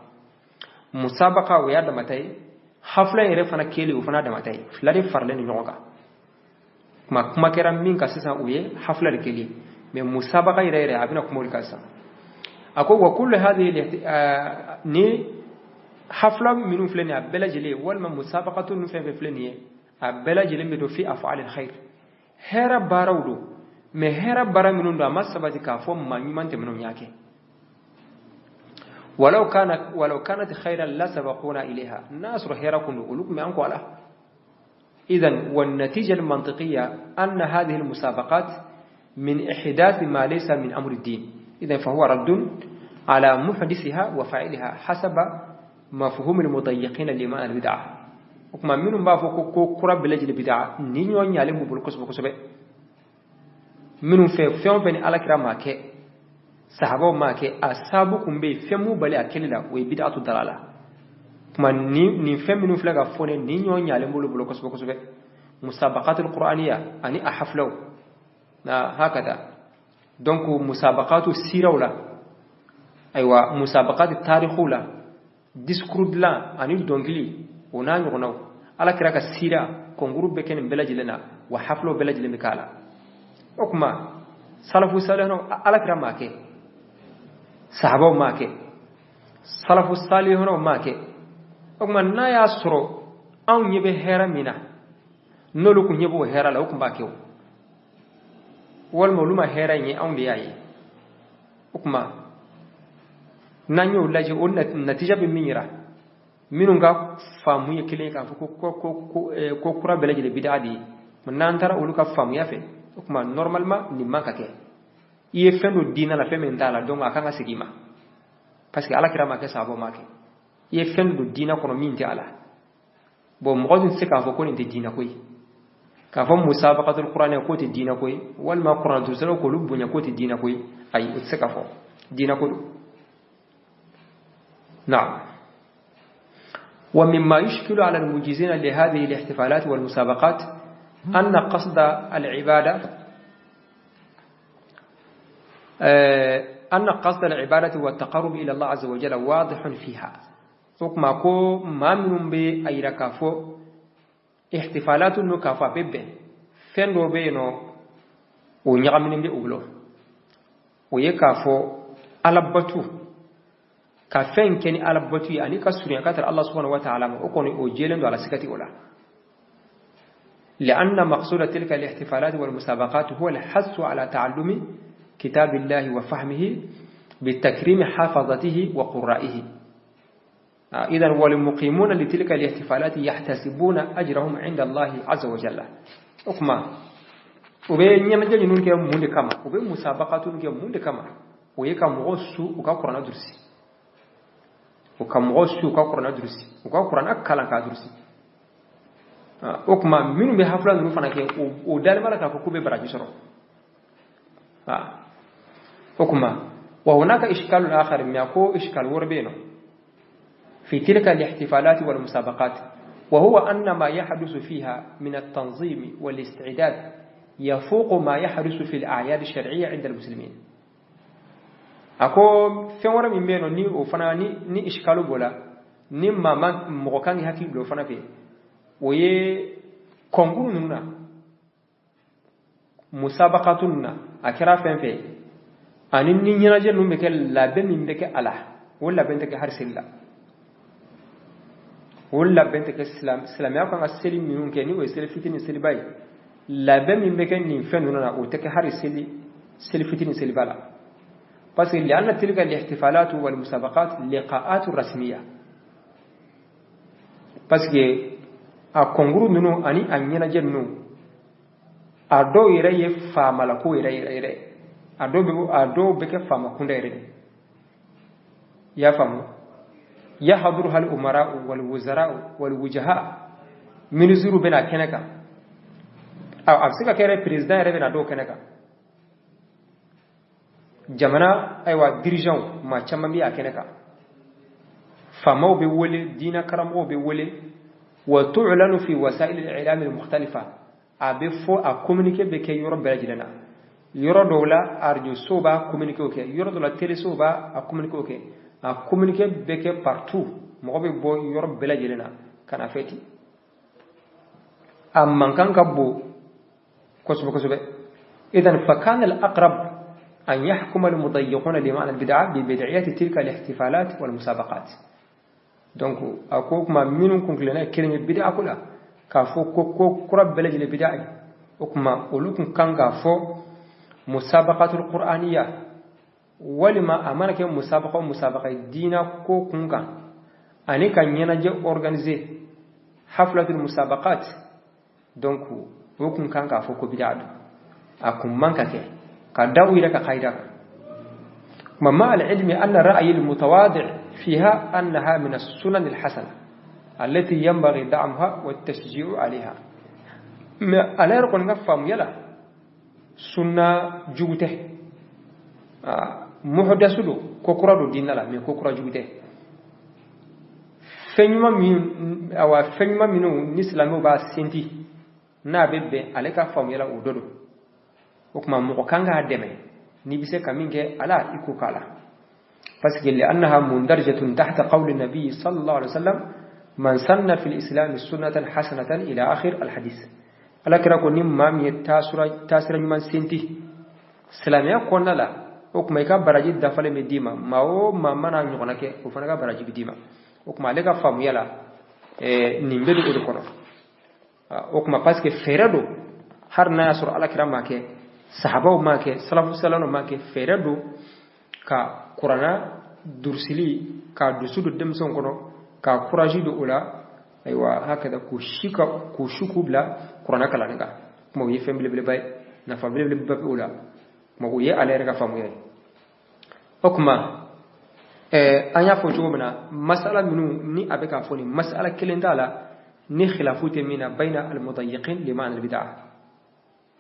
Musabaka, o y'a damata ye. Hafla yɛrɛ fana kɛlen, o fana damata ye. Fila de faralen ni ɲɔgɔn kan. Kuma kɛra min kan sisan, o ye hafla de kɛlen, mais musabaka yɛrɛ yɛrɛ, a bɛna kuma o de kan sisan. A ko wa kullu hadhihi, ni hafla minnu filɛ nin ye, a bɛɛ lajɛlen, walima musabakatu ninnu fɛn fɛn filɛ nin ye, a bɛɛ lajɛlen bɛ don fi af'alil khair, hɛrɛ baaraw don. Mais hɛrɛ baara minnu don, a ma sabati k'a fɔ maa ɲuman tɛmɛnenw y'a kɛ. Walaw kanat khayran la sabaquna ilayha, n'a sɔrɔ hɛrɛ kun don, olu tun bɛ an kɔ a la. إذن والنتيجة المنطقية أن هذه المسابقات من إحداث ما ليس من أمر الدين، إذن فهو رد على محدثها وفاعلها حسب مفهوم المضيقين لمعنى البدعة. O kuma, minnu b'a fɔ ko kura bɛɛ lajɛlen bid'a, ni ɲɔgɔn ɲalen b'u bolo kosɛbɛ kosɛbɛ. Minnu fɛ, fɛn o fɛn ni Alakira m'a kɛ, sahabaw m'a kɛ, a sababu kun bɛ yen, fɛn m'u bali a kɛli la, o ye bid'atu dalala. Kuma nin fɛn minnu filɛ ka fɔ ne, ni ɲɔgɔn ɲalen b'olu bolo kosɛbɛ kosɛbɛ, musabaqatul qur'aniya ani a haflaw na hakada. Donc musabaqatu siraw la, ayiwa, musabaqati tarikhuw la, discours dilan ani dɔnkili, o n'a ɲɔgɔnnaw, Ala kira ka sira kɔnkuru bɛ kɛ nin bɛɛ lajɛlen na, wa haflaw bɛɛ lajɛlen bɛ k'a la. O kuma, salafu salihuna, Ala kira m'a kɛ, sahabaw m'a kɛ, salafu salihunaw m'a kɛ. O kuma, n'a y'a sɔrɔ anw ɲɛ bɛ hɛrɛ min na, n'olu kun ɲɛ b'o hɛrɛ la, o kun b'a kɛ o, walima olu ma hɛrɛ in ye, anw de y'a ye. O kuma, n'an y'o lajɛ, o natija bɛ min yira, minnu ka faamu ye kelen ye k'a fɔ ko kura bɛɛ lajɛlen bida de ye, n'an taara olu ka faamuya fɛ, o tuma normalement nin man ka kɛ. I ye fɛn dɔ diinɛ la, fɛn min t'a la, donc a kan ka segin i ma, parce que Ala kira ma kɛ, sahabaw ma kɛ. I ye fɛn dɔ diinɛ kɔnɔ min tɛ a la. Bon, mɔgɔ dun tɛ se k'a fɔ ko nin tɛ diinɛ ko ye, k'a fɔ musabaqatul kuranɛ k'o tɛ diinɛ ko ye, walima kuranɛ durusalaw k'olu bonya k'o tɛ diinɛ ko ye. Ayi, o tɛ se k'a fɔ diinɛ ko don. نعم، ومما يشكل على المجيزين لهذه الاحتفالات والمسابقات أن قصد العبادة والتقرب إلى الله عز وجل واضح فيها. O kuma, ko maa minnu bɛ a yira k'a fɔ ihtifalatu ninnu, k'a fɔ a bɛ bɛn, fɛn dɔw bɛ yen nɔ, o ɲagaminen bɛ u bolo. O ye k'a fɔ alabatu, ka fɛn kɛ ni alabatu ye ani ka surunya ka tara Allah subhanahu wa ta'ala ma, o kɔni o jɛlen don a la, siga tɛ o la. لأن مقصود تلك الاحتفالات والمسابقات هو الحث على تعلم كتاب الله وفهمه بتكريم حافظته وقرائه. إذا والمقيمون لتلك الاحتفالات يحتسبون أجرهم عند الله عز وجل. O kuma, u bɛ ɲɛnajɛ ninnu kɛ mun de kama? U bɛ musabakatu kɛ mun de kama? O ye ka mɔgɔw su u ka kuranɛ durusi, u ka mɔgɔw su u ka kuranɛ durusi, u ka kuranɛ kalan k'a durusi. O tuma, minnu bɛ hafila ninnu fana kɛ, o dalen b'a la k'a fɔ k'u bɛ baraji sɔrɔ. O tuma, wa hunaka ishkalun akhar, mais a ko ishkal wɛrɛ bɛ yen nɔ, في تلك الاحتفالات والمسابقات، وهو أن ما يحدث فيها من التنظيم والاستعداد يفوق ما يحدث في الأعياد الشرعية عند المسلمين. A ko fɛn wɛrɛ min bɛ yen nɔ, ni o fana ni ishkalu b'o la, ni maa ma mɔgɔ kan k'i hakili bila o fana fɛ, o ye kɔnkuru ninnu na. Musabaqatu na a kɛra fɛn fɛn ani ni ɲɛnajɛ ninnu bɛ kɛ, labɛn min bɛ kɛ a la, o labɛn tɛ kɛ hali seli la. O labɛn tɛ kɛ. Silamɛya kan ka seli minnu kɛ, ni o ye seli fitini, seliba ye, labɛn min bɛ kɛ nin fɛn ninnu na, o tɛ kɛ hali seli fitini, seliba la, parce que لأن تلك الاحتفالات والمسابقات لقاءات رسمية, parce que a concours ninnu ani a ɲɛnajɛ ninnu, a dɔw yɛrɛ ye faamalako yɛrɛ yɛrɛ yɛrɛ, a dɔw bɛ kɛ faama kunda yɛrɛ de. I y'a faamu? يحضرها الأمراء والوزراء والوجهاء, ministre bɛna kɛnɛ kan, a bɛ se ka kɛ yɛrɛ président yɛrɛ bɛna dɔw kɛnɛ kan, jamana ayiwa dirigeant maa caman bɛ a kɛnɛ kan, faamaw bɛ wele, diinɛ karamɔgɔw bɛ wele. وتعلن في وسائل الإعلام المختلفة, a bɛ fɔ, a communiqué bɛ kɛ yɔrɔ bɛɛ lajɛlen na. Yɔrɔ dɔw la, arajo so b'a communiqué kɛ, yɔrɔ dɔw la, télé so b'a a communiqué kɛ, a communiqué bɛ kɛ partout, mɔgɔ bɛ bɔ yɔrɔ bɛɛ lajɛlen na ka na fêter. A mankan ka bon kosɛbɛ kosɛbɛ. إذن فكان الأقرب أن يحكم المضيقون لمعنى البدعة ببدعية تلك الاحتفالات والمسابقات. Donc a ko kuma minnu kun tilenna ye kelen ye bid'a ko la, k'a fɔ ko ko kura bɛɛ lajɛlen bid'a ye, o kuma olu kun kan k'a fɔ مسابقة القرآنية, walima a mana kɛ musabaqa o musabaqa ye diina ko kun kan, ani ka ɲɛnajɛ organiser, حفلة المسابقات, donc o kun kan k'a fɔ ko bid'a don. A kun man ka kɛ ka da u yɛrɛ ka kayida kan. Kuma مع العلم أن الرأي المتواضع فيها أنها من السنن الحسنة التي ينبغي دعمها والتشجيع عليها. Mais ale yɛrɛ kɔni ka faamuya la, sunna jugu tɛ, muhdasu don, ko kura don diinɛ la, mais ko kura jugu tɛ. Fɛn ɲuman min, awa, fɛn ɲuman minnu ni silamɛw b'a senti, n'a bɛ bɛn ale ka faamuya la, o dɔ don. O tuma mɔgɔ kan k'a dɛmɛ, n'i bɛ se ka min kɛ a la, i k'o k'a la, parce que لأنها مندرجة تحت قول النبي صلى الله عليه وسلم: من سن في الإسلام سنة حسنة إلى آخر الحديث. Ala kira ko ni maa min ye taasira ɲuman senti silamɛya kɔnɔna la, o tuma i ka baraji dafalen bɛ d'i ma. Maa o maa mana ɲɔgɔnna kɛ, o fana ka baraji bɛ d'i ma. O tuma ale ka faamuya la, nin bɛ don o de kɔnɔ. O tuma parce que fɛɛrɛ don, hali n'a y'a sɔrɔ ala kira m'a kɛ, sahabaw m'a kɛ, salafu salanu m'a kɛ, fɛɛrɛ don ka kuranna durusili k'a dusu don denmisɛnw kɔnɔ, k'a courage don o la, ayiwa, hakɛda k'u si ka k'u su k'u bila kuranna kalanni kan. Kuma o ye fɛn belebeleba ye, nafa belebeleba bɛ o la. Kuma o ye ale yɛrɛ ka faamuya ye. O tuma an y'a fɔ cogo min na, masala minnu ni a bɛ k'a fɔ nin masala kelen t'a la ni khilafu tɛ min na بين المضيقين لمعنى البدعة.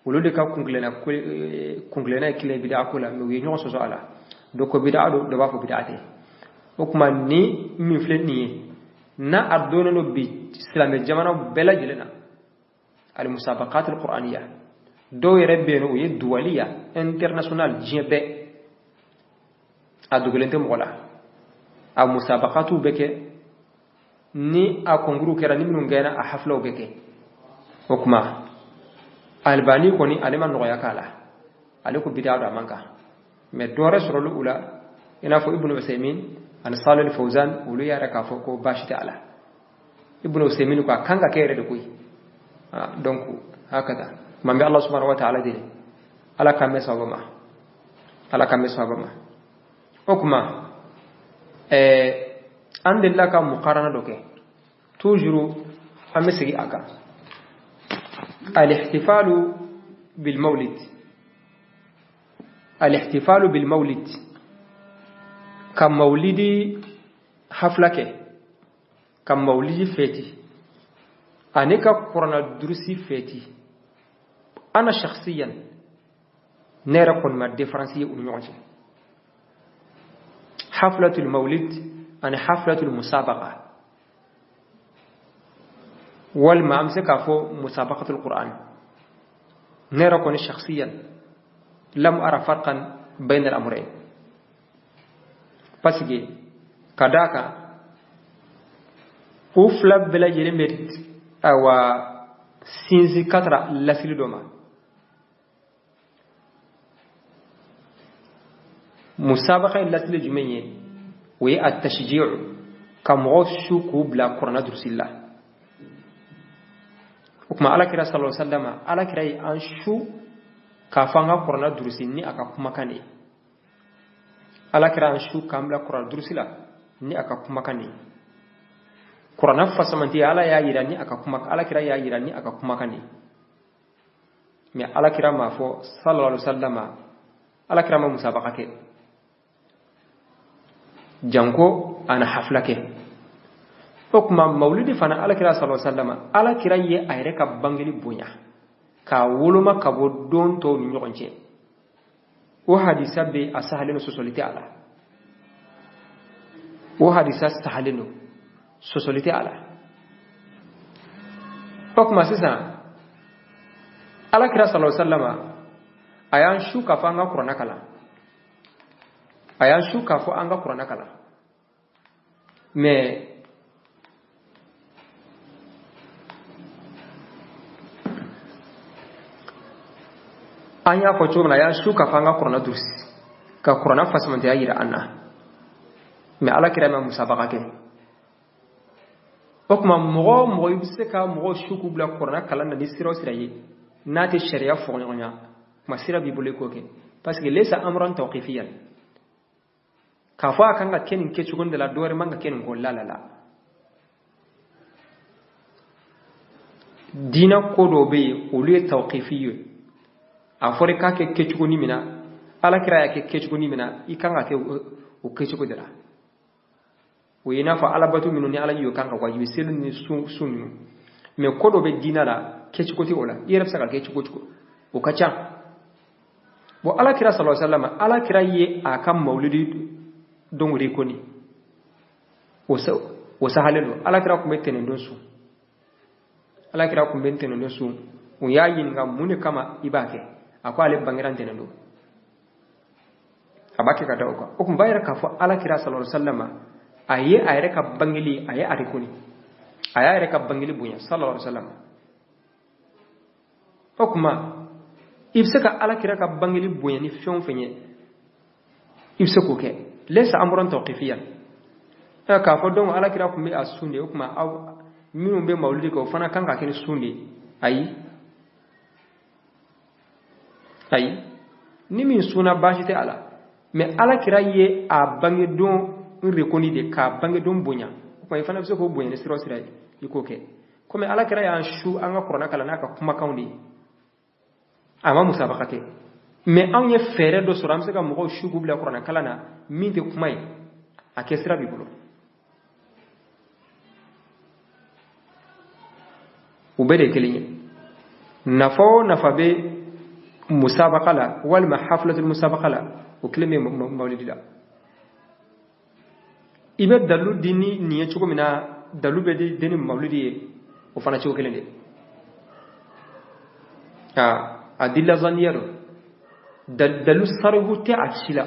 Olu de ka kunkilenna ye kelen bid'a ko la, mais u ye ɲɔgɔn sɔsɔ a la. Dɔ ko bid'a don, dɔ b'a fɔ bid'a tɛ. O tuma ni min filɛ nin ye, n'a a donnen don bi silamɛ jamana bɛɛ lajɛlen na, المسابقات القرآنية, dɔw yɛrɛ bɛ yen nɔ, o ye دولية, international, diɲɛ bɛɛ, a dogolen tɛ mɔgɔ la. A musabaqatuw bɛ kɛ, ni a concours kɛra, ni minnu gɛnna, a hafilaw bɛ kɛ. O tuma Albani kɔni, ale ma nɔgɔya k'a la, ale ko bid'a don, a man kan. Mais dɔ wɛrɛ sɔrɔli u la, i n'a fɔ Ibnu Usaymin ani Salih Fawzan, olu yɛrɛ k'a fɔ ko baasi tɛ a la. Ibnu Usaymin ko a kan ka kɛ yɛrɛ de koyi. Donc هكذا. Man bɛ Allah سبحانه وتعالى deli, Ala k'an bɛ sababa ma, Ala k'an bɛ sababa ma. O tuma an delila ka مقارنة dɔ kɛ, toujours an bɛ segin a kan: الاحتفال بالمولد, الاحتفال بالمولد, ka mawlidi hafla kɛ, ka mawlidi fêter, ani ka kurana durusi fêter, أنا شخصيا ne yɛrɛ kɔni ma différence ye u ni ɲɔgɔn cɛ. حفلة المولد ani حفلة المسابقة, walima an bɛ se k'a fɔ مسابقة القرآن, ne yɛrɛ kɔni شخصيا لم أرى فرقا بين الأمرين, parce que ka d'a kan u fila bɛɛ lajɛlen bɛ awa sinsin ka tara lasili dɔ ma. Musabaka ye lasili jumɛn ye? O ye a tashji'u, ka mɔgɔw su k'u bila kuranna durusili la. O tuma ala kira sallallahu alaihi wasallam, ala kira ye an su k'a fɔ an ka kuranna durusi ni a ka kumakan de ye. Ala kira an su k'an bila kuranna durusi la ni a ka kumakan de ye. Kuranna fasamantiya ala y'a yira ni a ka kuma, ala kira y'a yira ni a ka kumakan de ye. Mais ala kira m'a fɔ sallallahu alaihi wasallam, ala kira ma musabaka kɛ, janko ana hafla kɛ. O tuma mawulidi fana, ala kira sallallahu alaihi wasallam, ala kira ye a yɛrɛ ka bangeli bonya k'a woloma ka bɔ don tɔw ni ɲɔgɔn cɛ. O hadisa bɛ a sahalen don, sɔsɔli tɛ a la. O hadisa sahalen don, sɔsɔli tɛ a la. O tuma sisan ala kira sallallahu alaihi wasallam a y'an su k'a fɔ an ka kuranna kalan, a y'an su k'a fɔ an ka kuranna kalan. Mais an y'a fɔ cogo min na, a y'an su k'a fɔ an ka kuranna durusi, ka kuranna fasamantiya yira an na. Mais ala kira ma musabaka kɛ. O tuma mɔgɔ o mɔgɔ i bɛ se ka mɔgɔw su k'u bila kuranna kalan na ni sira o sira ye, n'a tɛ sariya fɔɲɔgɔnya, kuma sira b'i bolo i k'o kɛ. Parce que laysa amran tawqifiyan, k'a fɔ a kan ka kɛ nin kɛcogo de la, dɔ wɛrɛ man ka kɛ nin kɔ, la la la. Diinɛ ko dɔw bɛ yen, olu ye tawqifi ye. A fɔra i k'a kɛ kɛcogo min na, ala kira y'a kɛ kɛcogo min na, i kan ka kɛ o kɛcogo de la. O ye i n'a fɔ alabato minnu ni ala y'o kan ka wajibi, seli ni sun ninnu. Mais ko dɔ bɛ diinɛ la, kɛcogo tɛ o la, i yɛrɛ bɛ se ka kɛ cogo cogo, o ka ca. Bon, ala kira sallallahu alaihi wasallam, ala kira ye a ka mawulidi don rekoni, o sahalen don. Ala kira tun bɛ tɛnɛndon sun, ala kira tun bɛ ntɛnɛndon sun. U y'a ɲininka mun de kama i b'a kɛ, a ko ale bangera ntɛnɛndon, a b'a kɛ ka da o kan. O tun b'a yira k'a fɔ ala kira sallallahu alaihi wasallam a ye a yɛrɛ ka bangeli, a ye a rekoni, a y'a yɛrɛ ka bangeli bonya sallallahu alaihi wasallam. O tuma i bɛ se ka ala kira ka bangeli bonya ni fɛn o fɛn ye, i bɛ se k'o kɛ. Laysa amran tawqifiyan, k'a fɔ donc ala kira tun bɛ a sun de, o tuma aw minnu bɛ mawulidi kɛ, o fana kan ka kɛ ni sun de ye. Ayi, ayi, ni min sunna baasi tɛ a la. Mais ala kira ye a bangedon rekoni de, k'a bangedon bonya. O tuma i fana bɛ se k'o bonya ni sira o sira ye, i k'o kɛ. Komi ala kira y'an su an ka kuranna kalan n'a ka kumakanw de ye, a ma musabaka kɛ. Mais anw ye fɛɛrɛ dɔ sɔrɔ, an bɛ se ka mɔgɔw su k'u bila kuranna kalan na min tɛ kuma ye, a kɛ sira b'i bolo. U bɛɛ de ye kelen ye. Nafa o nafa bɛ musabaka la walima hafilatul musabaka la, o kelen bɛ mawulidi la. I bɛ dalu di ni nin ye cogo min na, dalu bɛ di ni mawulidi ye, o fana cogo kelen de. A dilla zanniya don, dalu sarihu tɛ a si la.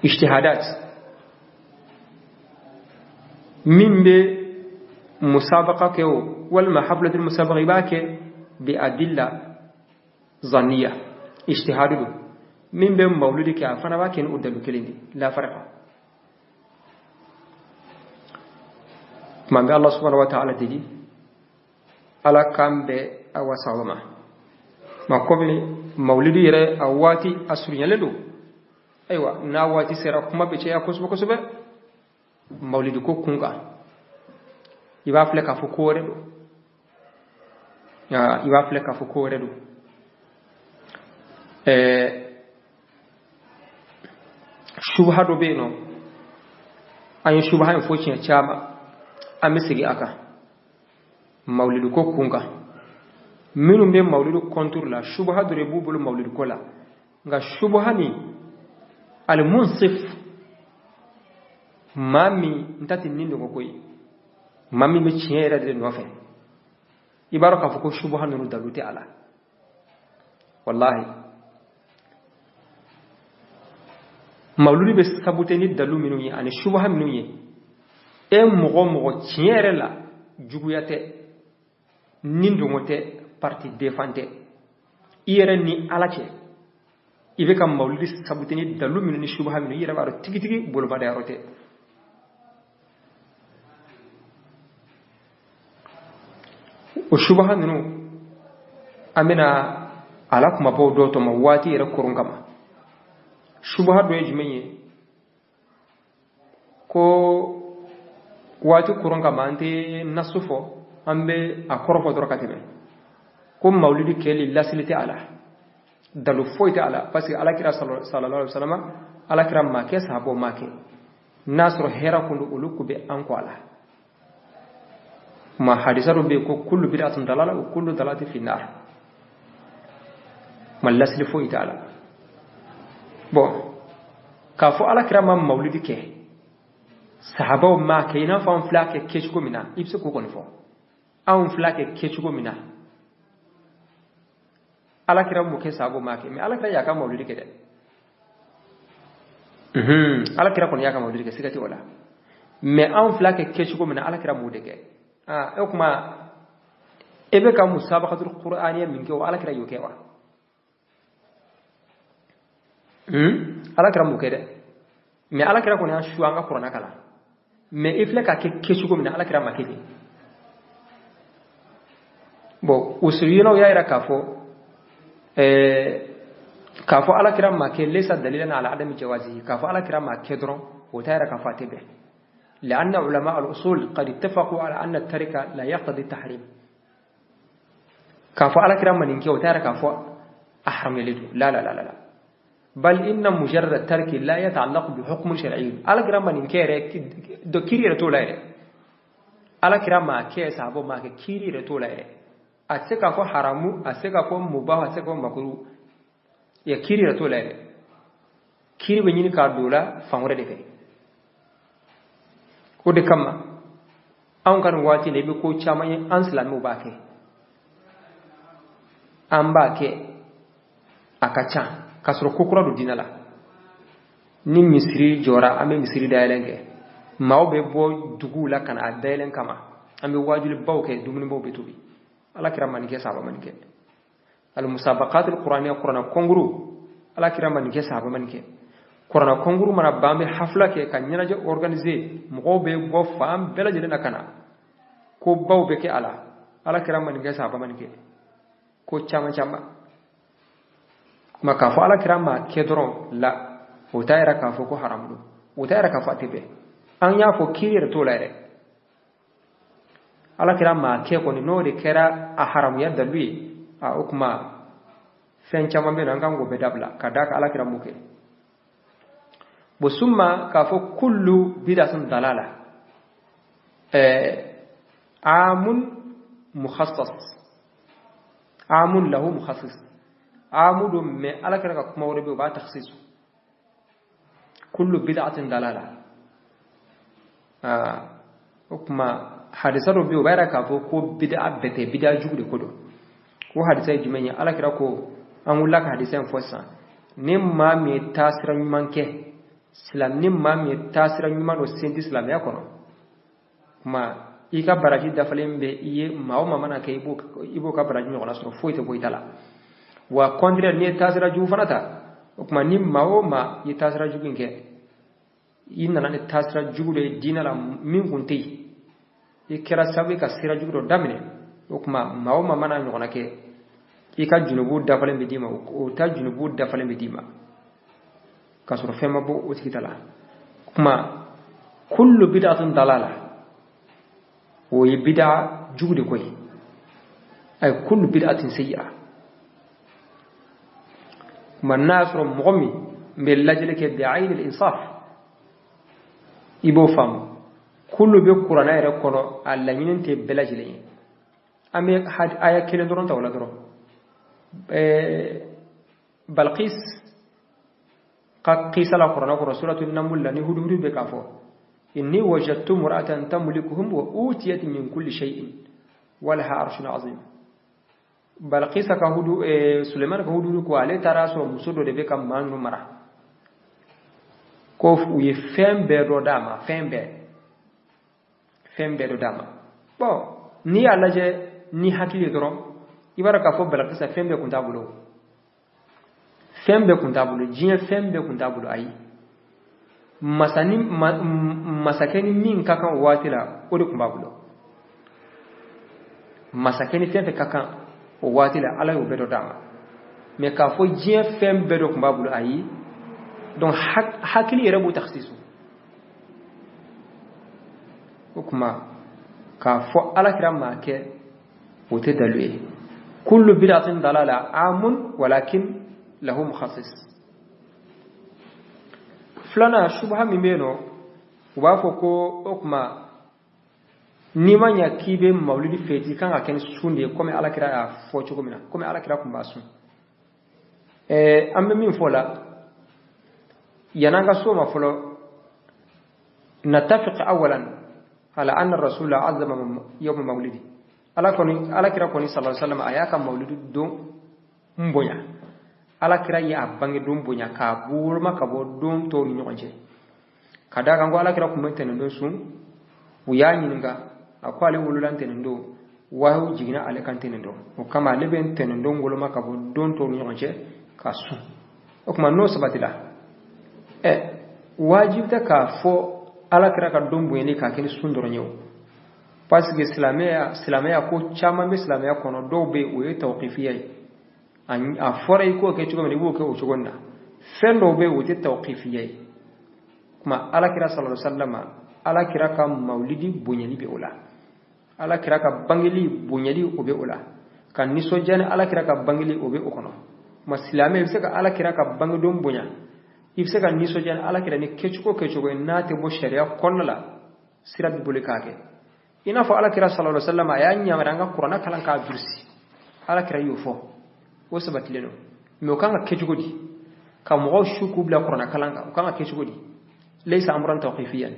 Ijtihadat min bɛ musabaka kɛ o walima hafilatul musabaka, i b'a kɛ bi adilla zanniya, ijtihadu don. Min bɛ mawuludi kɛ, a fana b'a kɛ ni o dalu kelen de, la farqa. Tuma bɛ Allah subhanahu wa ta'ala deli, ala k'an bɛn awa sawaba ma. Ma komi mawulidi yɛrɛ a waati a surunyalen don, ayiwa n'a waati sera kuma bɛ caya kosɛbɛ kosɛbɛ mawulidi ko kun kan. I b'a filɛ k'a fɔ ko wɛrɛ don, i b'a filɛ k'a fɔ ko wɛrɛ don. Subha dɔ bɛ yen nɔ, an ye subha in fɔ siɲɛ caman, an bɛ segin a kan mawulidi ko kun kan. Minnu bɛ mawulidi kɔnturu la, subha dɔ de b'u bolo mawulidi ko la. Nka subha nin, alimunsif, maa min n ta tɛ nin dogo ko ye, maa min bɛ tiɲɛ yɛrɛ de nɔfɛ, i b'a dɔn k'a fɔ ko subha ninnu dalu tɛ a la. Wallahi, mawuludi bɛ sabute ni dalu minnu ye ani subha minnu ye, e mɔgɔ mɔgɔ tiɲɛ yɛrɛ la juguya tɛ, ni dogo tɛ, parti défend tɛ, i yɛrɛ ni ala cɛ, I bɛ ka mawulidi sabuti ni dalu minnu ni subaha minnu, i yɛrɛ b'a dɔn tigitigi bolomada yɔrɔ tɛ. O subaha ninnu, an bɛna a la kumabaw dɔw tɔmɔ waati yɛrɛ koron kama. Subaha dɔ ye jumɛn ye? Ko waati koron kama, an tɛ nasu fɔ, an bɛ a kɔrɔ fɔ dɔrɔn ka tɛmɛ, ko mawulidi kɛli lasili tɛ a la, dalu foyi tɛ a la, parce que Alakira sallallahu alaihi wasallam, Alakira ma kɛ, sahabaw ma kɛ. N'a sɔrɔ hɛrɛ kun don, olu kun bɛ an kɔ a la. Ma hadisa dɔ bɛ yen ko kullu bid'atin dalala wa kullu dalalatin fi nar. Ma lasili foyi t'a la. Bon, k'a fɔ Alakira ma mawulidi kɛ, sahabaw m'a kɛ, i n'a fɔ an filɛ kɛ kɛcogo min na, i bɛ se k'o kɔni fɔ, anw filɛ kɛ kɛcogo min na, Alakira m'o kɛ, sahabaw m'a kɛ. Mais Alakira y'a ka mawulidi kɛ dɛ. Alakira kɔni y'a ka mawulidi kɛ, siga tɛ o la. Mais anw filɛ kɛ kɛcogo min na, Alakira m'o de kɛ. Aa, o tuma e bɛ ka musabakatul qur'aniya min kɛ, o Alakira y'o kɛ wa? Alakira m'o kɛ dɛ. Mais Alakira kɔni y'an su an ka Kuranɛ kalan. Mais i filɛ k'a kɛ kɛcogo min na, Alakira ma kɛ ten. Bon, usuliyinaw y'a yira k'a fɔ k'a fɔ Alakira ma kɛ laysa dalilan ala adami jawazi. K'a fɔ Alakira ma kɛ dɔrɔn, o t'a yira k'a fɔ a tɛ bɛn. لأن علماء الأصول قد اتفقوا على أن الترك لا يقتضي التحريم. K'a fɔ Alakira ma nin kɛ, o t'a yira k'a fɔ a haramuyalen don. La la la la la, bal inna mujarrad at-tarki la yata'allaqu bi hukm shar'i. Alakira ma nin kɛ yɛrɛ dɔ, kiri yɛrɛ t'o la yɛrɛ. Alakira ma kɛ, sahabaw ma kɛ, kiri yɛrɛ t'o la yɛrɛ. A tɛ se k'a fɔ haramu, a tɛ se k'a fɔ mubah, a tɛ se k'a fɔ makuru ya, kiri yɛrɛ t'o la yɛrɛ. Kiri bɛ ɲini k'a don o la fan wɛrɛ de fɛ. O de kama anw ka nin waati la, i bɛ ko caman ye, an silamɛw b'a kɛ, an b'a kɛ, a ka ca k'a sɔrɔ ko kura don diinɛ la. Ni misiri jɔra, an bɛ misiri dayɛlɛn kɛ, maaw bɛ bɔ duguw la ka na a dayɛlɛn kama, an bɛ waajulibaw kɛ, dumunibaw bɛ tobi. Alakira ma nin kɛ, sahaba ma nin kɛ. Almusabaqat alqur'aniya, Qur'ana concours, Alakira ma nin kɛ, sahaba ma nin kɛ. Qur'ana concours mana ban, an bɛ hafla kɛ ka ɲɛnajɛ organiser, mɔgɔw bɛ bɔ fan bɛɛ lajɛlen na ka na, ko baw bɛ kɛ a la. Alakira ma nin kɛ, sahaba ma nin kɛ. Ko caman caman kuma k'a fɔ Alakira ma kɛ dɔrɔn la, o t'a yira k'a fɔ ko haramu don, o t'a yira k'a fɔ a tɛ bɛn. An y'a fɔ kiri yɛrɛ t'o la yɛrɛ. Alakira ma kɛ kɔni, n'o de kɛra a haramuya dalu ye, a o tuma fɛn caman bɛ yen, an kan k'o bɛɛ dabila ka d'a kan Alakira m'o kɛ. Bon, summa k'a fɔ kullu bidatun dalala, amun mukhassas, amun lahu mukhassis, amu don. Mais Alakira ka kuma wɛrɛ bɛ yen, o b'a takhsisu. Kullu bid'atin dalala, o kuma hadisa dɔ bɛ yen, o b'a yira k'a fɔ ko bid'a bɛɛ tɛ bid'a jugu de ko don. O hadisa ye jumɛn ye? Alakira ko, an wulila ka hadisa in fɔ sisan, ni maa min ye taasira ɲuman kɛ silam, ni maa min ye taasira ɲuman dɔ senti silamɛya kɔnɔ, kuma i ka baraji dafalen bɛ i ye. Maa o maa mana kɛ, i b'o ka baraji ɲɔgɔnna sɔrɔ, foyi tɛ bɔ i ta la. Wa contraire, n'i ye taasira jugu fana ta, o tuma ni maa o maa ye taasira jugu in kɛ, i nana ni taasira jugu dɔ ye diinɛ la min kun tɛ yen, i kɛra sababu ye ka sira jugu dɔ daminɛ, o tuma maa o maa mana ɲɔgɔnna kɛ, i ka junubu dafalen bɛ d'i ma, o ta junubu dafalen bɛ d'i ma, k'a sɔrɔ fɛn ma bɔ o tigi ta la. Kuma kullu bid'atun dalala, o ye bida jugu de ko ye, ay kullu bid'atin sayyi'a. Kuma n'a y'a sɔrɔ mɔgɔ min bɛ lajɛli kɛ bi ayni insaf, i b'o faamu. Kullu bɛ Kuranɛ yɛrɛ kɔnɔ, a laɲini tɛ bɛɛ lajɛlen ye. An bɛ aya kelen dɔrɔn ta o la dɔrɔn. Balqis ka kisa la Kuranɛ kɔnɔ, suratu Namul la, ni huduhudu bɛ k'a fɔ: inni wajadtu mura'atan tamlikuhum wa utiyat min kulli shay'in wa laha arshun azim. Balqisa ka hudu, Suleiman ka huduhudu ko ale taara sɔrɔ muso dɔ de bɛ ka maa ninnu mara, ko u ye fɛn bɛɛ dɔ d'a ma, fɛn bɛɛ, fɛn bɛɛ dɔ d'a ma. Bon, n'i y'a lajɛ ni hakili ye dɔrɔn, i b'a dɔn k'a fɔ Balakisa fɛn bɛɛ kun t'a bolo. Fɛn bɛɛ kun t'a bolo, diɲɛ fɛn bɛɛ kun t'a bolo, ayi. Masa ni masakɛ ni min ka kan o waati la, o de kun b'a bolo. Masakɛ ni fɛn fɛn ka kan o waati la, Ala y'o bɛɛ dɔ d'a ma. Mais k'a fɔ diɲɛ fɛn bɛɛ dɔ kun b'a bolo, ayi. Donc hakili yɛrɛ b'o takhsisu. O kuma k'a fɔ Ala kira m'a kɛ, o tɛ dalu ye. Kullu bid'atin dalala amun walakin lahu mukhassis. Filanan, subha min bɛ yen nɔ, u b'a fɔ ko o kuma n'i ma ɲa k'i bɛ mawulidi fêter, i kan ka kɛ ni sun de ye, komi Ala kira y'a fɔ cogo min na, komi Ala kira tun b'a sun. An bɛ min fɔ o la, yan'an ka s'o ma fɔlɔ, natafiq awalan ala anna rasula azama yawma mawlidi. Ala kɔni, Ala kira kɔni sallallahu alaihi wasallam, a y'a ka mawulidi don n bonya. Ala kira ye a bange don bonya k'a woloma ka bɔ don tɔw ni ɲɔgɔn cɛ, ka d'a kan ko Ala kira tun bɛ ntɛnɛndon sun. U y'a ɲininka, a ko ale wolola ntɛnɛndon, wahiyu jiginna ale kan ntɛnɛndon, o kama ale bɛ ntɛnɛndon woloma ka bɔ don tɔw ni ɲɔgɔn cɛ ka sun. O tuma n'o sabatila, wajibi tɛ k'a fɔ Ala kira ka don bonyali k'a kɛ ni sun dɔrɔn ye o, parce que silamɛya ko caman bɛ silamɛya kɔnɔ, dɔw bɛ yen, o ye tawqifiya ye. A fɔra i k'o kɛ cogo min na, i b'o kɛ o cogo in na. Fɛn dɔw bɛ yen, o tɛ tawqifiya ye. Kuma Ala kira sallallahu alaihi wasallam, Ala kira ka mawulidi bonyali bɛ o la, Ala kira ka bangeli bonyali o bɛ o la, ka nisɔndiya ni Ala kira ka bangeli o bɛ o kɔnɔ. Kuma silamɛ, i bɛ se ka Ala kira ka bangedon bonya, i bɛ se ka nisɔndiya ni Ala kira ni kɛcogo kɛcogo ye, n'a tɛ bɔ sariya kɔnɔna la, sira b'i bolo k'a kɛ. I n'a fɔ Ala kira sallallahu alaihi wasallam, a y'a ɲamari an ka Kuranɛ kalan k'a durusi. Ala kira y'o fɔ, o sabatilen don. Mais o kan ka kɛ cogo di? Ka mɔgɔw su k'u bila Kuranɛ kalan kan, o kan ka kɛ cogo di? Laysa amran tawqifiyan.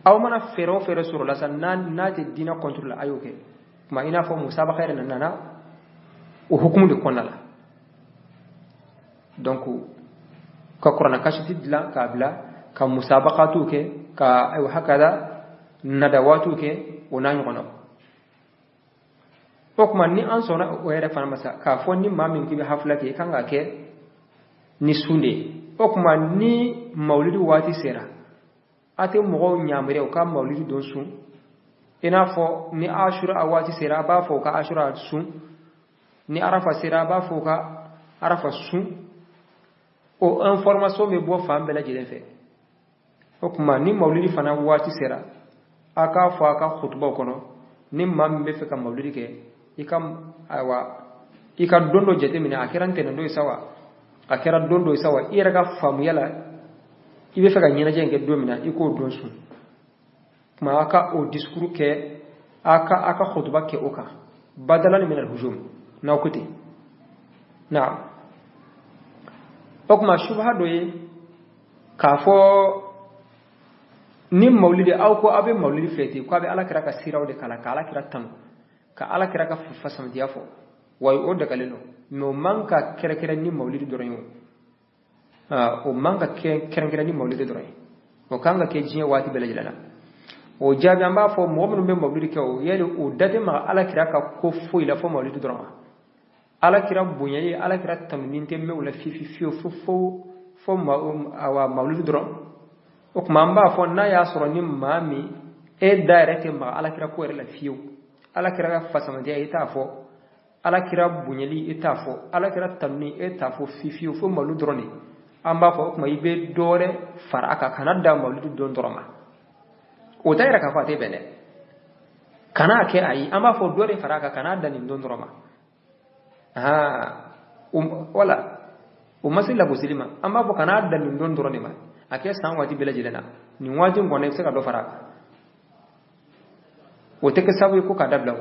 Aw mana fɛɛrɛ o fɛɛrɛ sɔrɔ la sa, n'a tɛ diinɛ contre la, a y'o kɛ. Kuma i n'a fɔ musabaka yɛrɛ nana o hukumu de kɔnɔna la. Donc ka Kuranɛ kasiti dilan k'a bila, ka musabakatuw kɛ, ka ayiwa hakada nadawatuw kɛ, o n'a ɲɔgɔnnaw. O tuma ni an sɔnna o yɛrɛ fana ma sa, k'a fɔ ni maa min k'i bɛ hafila kɛ, i kan ka kɛ ni sun de ye. O tuma ni mawulidi waati sera, a tɛ mɔgɔw ɲamariya u ka mawulidi don sun. I n'a fɔ ni Ashura waati sera, a b'a fɔ u ka Ashura sun. Ni Arafa sera, a b'a fɔ u ka Arafa sun. O information bɛ bɔ fan bɛɛ lajɛlen fɛ. O tuma ni mawulidi fana waati sera, a k'a fɔ a ka kutubaw kɔnɔ, ni maa min bɛ fɛ ka mawulidi kɛ, i ka ayiwa i ka don dɔ jateminɛ, a kɛra ntɛnɛn don ye sa wa, a kɛra don dɔ ye sa wa, i yɛrɛ ka faamuya la, i bɛ fɛ ka ɲɛnajɛ in kɛ don min na, i k'o don sun. Kuma a ka o discours kɛ, a ka kutuba kɛ o kan, badalan min al-hujum n'aw ko ten. Naam, o tuma subha dɔ ye k'a fɔ ni mawulidi, aw ko aw bɛ mawulidi fêter, ko a bɛ Ala kira ka siraw de kalan, ka Ala kira tanu, ka Ala kira ka fasamadiya fɔ, wa o dagalen don. Mais o man ka kɛrɛnkɛrɛn ni mawulidi dɔrɔn ye. O man ka kɛrɛnkɛrɛn ni mawulidi dɔrɔn ye, o kan ka kɛ diɲɛ waati bɛɛ lajɛlen na. O jaabi, an b'a fɔ mɔgɔ minnu bɛ mawulidi kɛ, o yali o da tɛ maga Ala kira ka ko foyi la fo mawulidi dɔrɔn ma? Ala kira bonyali, Ala kira tanuni tɛ mɛn o la fiyewu fiyewu fo awa mawulidi dɔrɔn. O tuma an b'a fɔ n'a y'a sɔrɔ ni maa min e da yɛrɛ tɛ maga Ala kira ko yɛrɛ la fiyewu, Ala kira ka fasamadiya i t'a fɔ, Ala kira bonyali i t'a fɔ, Ala kira tanuni e t'a fɔ fiyewu fiyewu fo mawulidi dɔrɔn de, an b'a fɔ o tuma i bɛ dɔ wɛrɛ fara a kan, kana da mawulidi don dɔrɔn ma. O t'a yira k'a fɔ a tɛ bɛn dɛ, kana kɛ, ayi. An b'a fɔ dɔ de fara a kan, kana da nin don dɔrɔn ma. Wala o ma se lagosili ma. An b'a fɔ kana da nin don dɔrɔn de ma, a kɛ san waati bɛɛ lajɛlen na. Nin waati in kɔnɔ, i bɛ se ka dɔ fara a kan, o tɛ kɛ sababu ye ko k'a dabila. O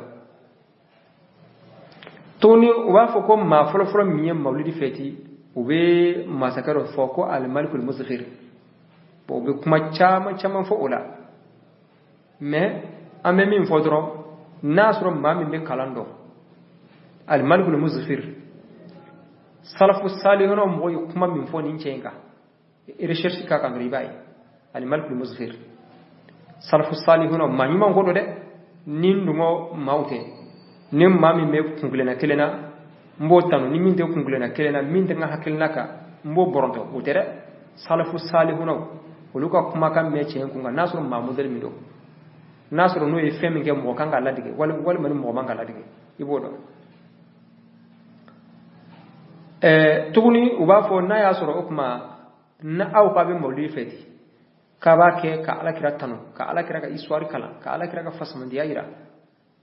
tuguni, u b'a fɔ ko maa fɔlɔfɔlɔ min ye mawulidi fêter, u bɛ masakɛ dɔ fɔ ko Alimalikul Musifir. Bon, u bɛ kuma caman caman fɔ o la, mais an bɛ min fɔ dɔrɔn, n'a sɔrɔ maa min bɛ kalan dɔn, Alimalikul Musifir, salafu salihuna mɔgɔw ye kuma min fɔ nin cɛ in kan, recherche k'a kan dɔrɔn, i b'a ye. Alimalikul Musifir, salafu salihuna maa ɲuman ko don dɛ, ni dungɔ maaw tɛ. Ni maa min bɛ kunkilenna kelen na N b'o tanu ni min tɛ kuntilenna kelen na, min tɛ n ka hakilina kan, n b'o bɔrɔntɔ. O tɛ dɛ. Salafu salihunaw, olu ka kumakan mɛn tiɲɛ kun kan, n'a sɔrɔ maa modèle min don, n'a sɔrɔ n'o ye fɛn min kɛ, mɔgɔ kan k'a ladege walima ni mɔgɔ man k'a ladege, i b'o dɔn. Tuguni u b'a fɔ n'a y'a sɔrɔ o tuma na aw k'a bɛ mawulidi fêter, k'a b'a kɛ ka alakira tanu, ka alakira ka histoire kalan, ka alakira ka fasamandiya yira,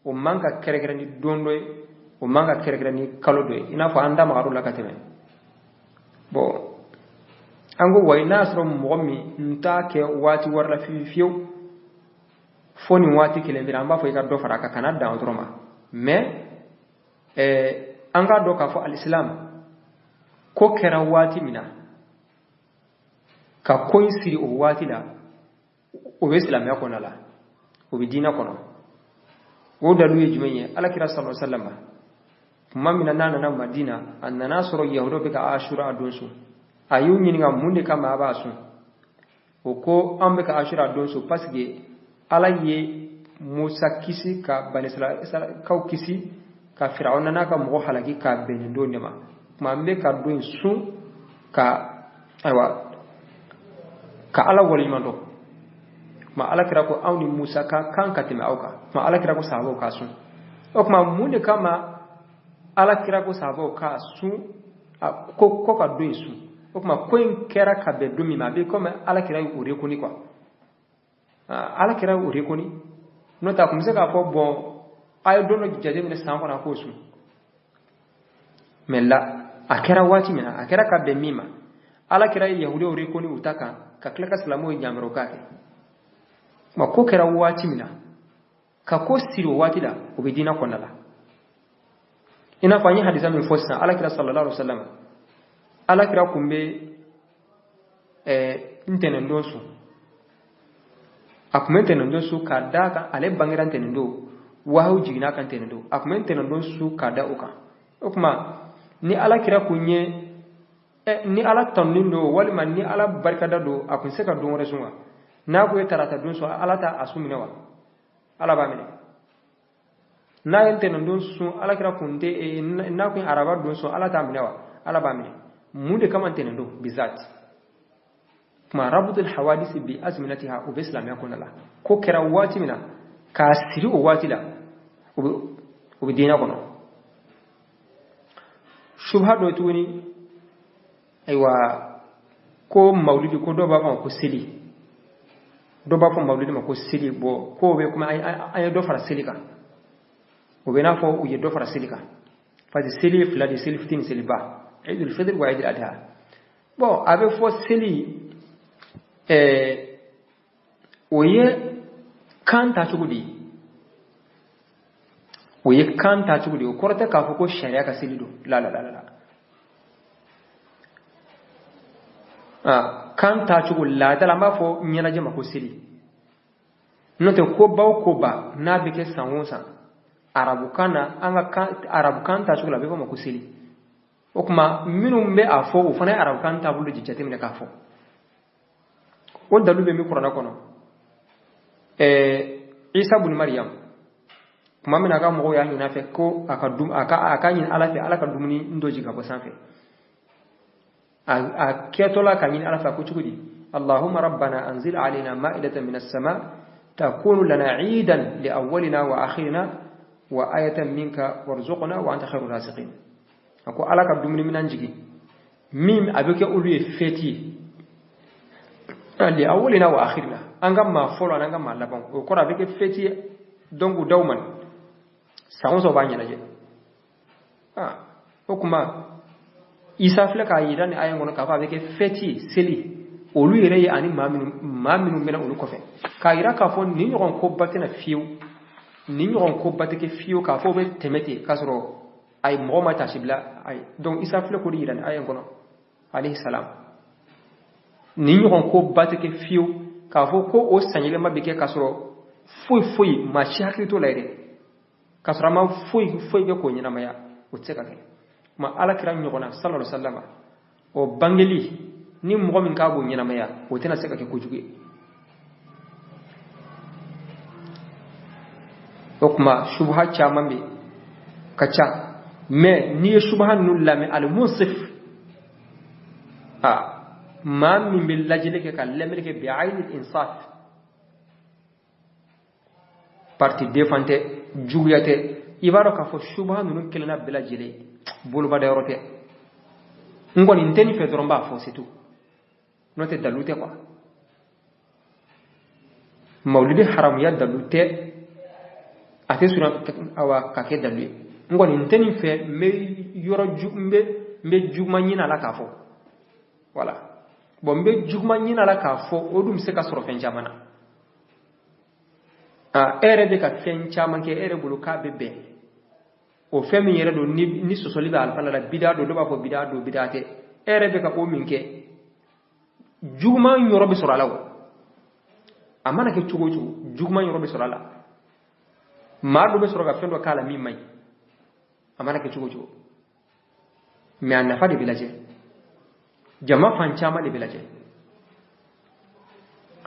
o man ka kɛrɛkɛrɛ ni don dɔ ye, o man ka kɛrɛkɛrɛ ni kalo dɔ ye, i n'a fɔ an da magar'o la ka tɛmɛ. Bon, an ko wayi, n'a y'a sɔrɔ mɔgɔ min n t'a kɛ waati wɛrɛ la fiyewu fiyewu fo nin waati kelen fana, an b'a fɔ i ka dɔ fara a kan, kana dan o dɔrɔn ma. Mais an k'a dɔn k'a fɔ alisilam ko kɛra waati min na, ka ko in siri o waati la, o bɛ silamɛya kɔnɔ la, o bɛ diinɛ kɔnɔ. O dalu ye jumɛn ye? Alakira sallallahu alaihi wasallam, tuma min na n'a nana Madina, a nana sɔrɔ yahudaw bɛ ka Ashura don sun. A y'u ɲininka mun de kama a b'a sun. O ko an bɛ ka Ashura don sun parce que Ala ye Musa kisi ka Banisirayilakaw kisi ka Firawuna n'a ka mɔgɔ halaki k'a bɛn nin don de ma. Tuma an bɛ ka don in sun ka, ayiwa, ka Ala waleɲuman dɔn. Tuma Ala kira ko anw ni Musa ka kan ka tɛmɛ aw kan. Tuma Ala kira ko sahabaw k'a sun. O tuma mun de kama Ala kira ko sahabaw k'a sun, ko ka don in sun? O tuma ko in kɛra ka bɛn don min ma, a bɛ komi Ala kira y'o reconnu quoi. Ala kira y'o reconnu. N'o tɛ a tun bɛ se k'a fɔ bon, a ye don dɔ jateminɛ san kɔnɔ, a k'o sun. Mais la a kɛra waati min na, a kɛra ka bɛn min ma, Ala kira ye yahudiw reconnu u ta kan, ka tila ka silamɛw yamaru k'a kɛ. Kuma ko kɛra waati min na, ka ko siri o waati la, o bɛ diinɛ kɔnɔna la. I n'a fɔ an ye hadisa min fɔ sisan, Ala kira sallallahu alaihi wasallam, Ala kira kun bɛ ntɛnɛndon sun. A kun bɛ ntɛnɛndon sun k'a d'a kan ale bangera ntɛnɛndon, wahayu jiginna a kan ntɛnɛndon. A kun bɛ ntɛnɛndon sun k'a da o kan. O tuma ni Ala kira kun ye ni Ala tanunen don walima ni Ala barikada don, a kun se ka don wɛrɛ sun wa? N'a ko ye tarata don sun, Ala t'a a sun minɛ wa? Ala b'a minɛ. N'a ye ntɛnɛndon sun, Ala kira kun tɛ, n'a kun ye araba don sun, Ala t'a minɛ wa? Ala b'a minɛ. Mun de kama ntɛnɛndon bizat? Kuma rabutul hawadisi bi azminatiha, o bɛ silamɛya kɔnɔ la. Ko kɛra waati min na, k'a siri o waati la, o bɛ diinɛ kɔnɔ. Subha dɔ tuguni, ayiwa, ko mawulidi, ko dɔw b'a fɔ ko seli, dɔw b'a fɔ mawulidi ma ko seli. Bɔn, k'o bɛ komi an ye dɔ fara seli kan, o bɛ n'a fɔ u ye dɔ fara seli kan, parce que seli ye fila de, seli fitini, seliba, Idul Fitr wa Idul Adha. Bon, a bɛ fɔ seli, o ye kan ta cogo de ye, o ye kan ta cogo de ye. O kɔrɔ tɛ k'a fɔ ko sariya ka seli don. La la la la, kan ta cogo laada la, an b'a fɔ ɲɛnajɛ ma ko seli. N'o tɛ, koba o koba n'a bɛ kɛ san o san, arabukan na, an ka kan, arabukan ta cogo la, a bɛ fɔ ma ko seli. O tuma minnu bɛ a fɔ, o fana ye arabukan taabolo de jateminɛ k'a fɔ. O dalu bɛ min kuranɛ kɔnɔ, Isa bun Mariyam, tuma min na a ka mɔgɔw y'a ɲini a fɛ ko a ka dum a ka a ka ɲini Ala fɛ, Ala ka dumuni dɔ jigin ka bɔ sanfɛ, a kɛtɔ la ka ɲini Ala fɛ, a ko cogo di? Allahumma rabbana anzil alayna ma'idatan minas sama takunu lana 'idan li awwalina wa akhirina wa ayatan minka warzuqna wa anta khairur raziqin. A ko Ala ka dumuni minan jigin min a bɛ kɛ olu ye fɛti ye, li awwalina wa akhirina, an ka maa fɔlɔ ani an ka maa laban. O kɔrɔ a bɛ kɛ fɛti ye. Donc dawman, san o san b'a ɲɛnajɛ. O tuma Isa filɛ k'a yira ni aya in kɔnɔ k'a fɔ a bɛ kɛ fɛti ye, seli olu yɛrɛ ye ani maa minnu bɛna olu kɔfɛ, k'a yira k'a fɔ nin ɲɔgɔn koba tɛna fiyewu, nin ɲɔgɔn koba tɛ kɛ fiyewu k'a fɔ o bɛ tɛmɛ ten k'a sɔrɔ ayi mɔgɔ ma tasi bila ayi. Donc Isa filɛ k'o de yira ni aya in kɔnɔ alayhi salam, nin ɲɔgɔn koba tɛ kɛ fiyewu k'a fɔ ko o sanyɛlɛma bɛ kɛ k'a sɔrɔ foyi foyi maa si hakili t'o la yɛrɛ, k'a sɔrɔ a ma foyi foyi kɛ k'o ɲɛnamaya, o tɛ se ka kɛ. Ma Ala kira ɲɔgɔnna sallallahu alaihi wasallam, o bangeli ni mɔgɔ min k'a b'o ɲɛnamaya, o tɛna se ka kɛ kojugu ye. O tuma subha caman bɛ ka ca. Mais n'i ye subaha ninnu lamɛn, al-munsif, a maa min bɛ lajɛli kɛ ka lamɛnni kɛ bi ayni insaf, parti défend tɛ, juguya tɛ, i b'a dɔn k'a fɔ subaha ninnu kelenna bɛɛ lajɛlen bolobada yɔrɔ tɛ. N kɔni n tɛ nin fɛ dɔrɔn, n b'a fɔ, c'est tout. N'o tɛ, dalu tɛ quoi. Mawulidi haramuya dalu tɛ, a tɛ sɔrɔ awa ka kɛ dalu ye. N kɔni n tɛ nin fɛ, n bɛ yɔrɔ ju, n bɛ juguman ɲini a la k'a fɔ. Voilà, bon, n bɛ juguman ɲini a la k'a fɔ, o dun bɛ se ka sɔrɔ fɛn caman na. A e yɛrɛ bɛ ka fɛn caman kɛ, e yɛrɛ bolo k'a bɛ bɛn o fɛn min yɛrɛ don, ni sɔsɔli bɛ alifa la, bida don, dɔw b'a fɔ bida don, bida tɛ. E yɛrɛ bɛ ka o min kɛ, juguman yɔrɔ bɛ sɔrɔ a la. O a mana kɛ cogo o cogo, juguman yɔrɔ bɛ sɔrɔ a la. Maa dɔ bɛ sɔrɔ ka fɛn dɔ k'a la min man ɲi, a mana kɛ cogo o cogo. Mais a nafa de bɛ lajɛ, jama fan caman de bɛ lajɛ.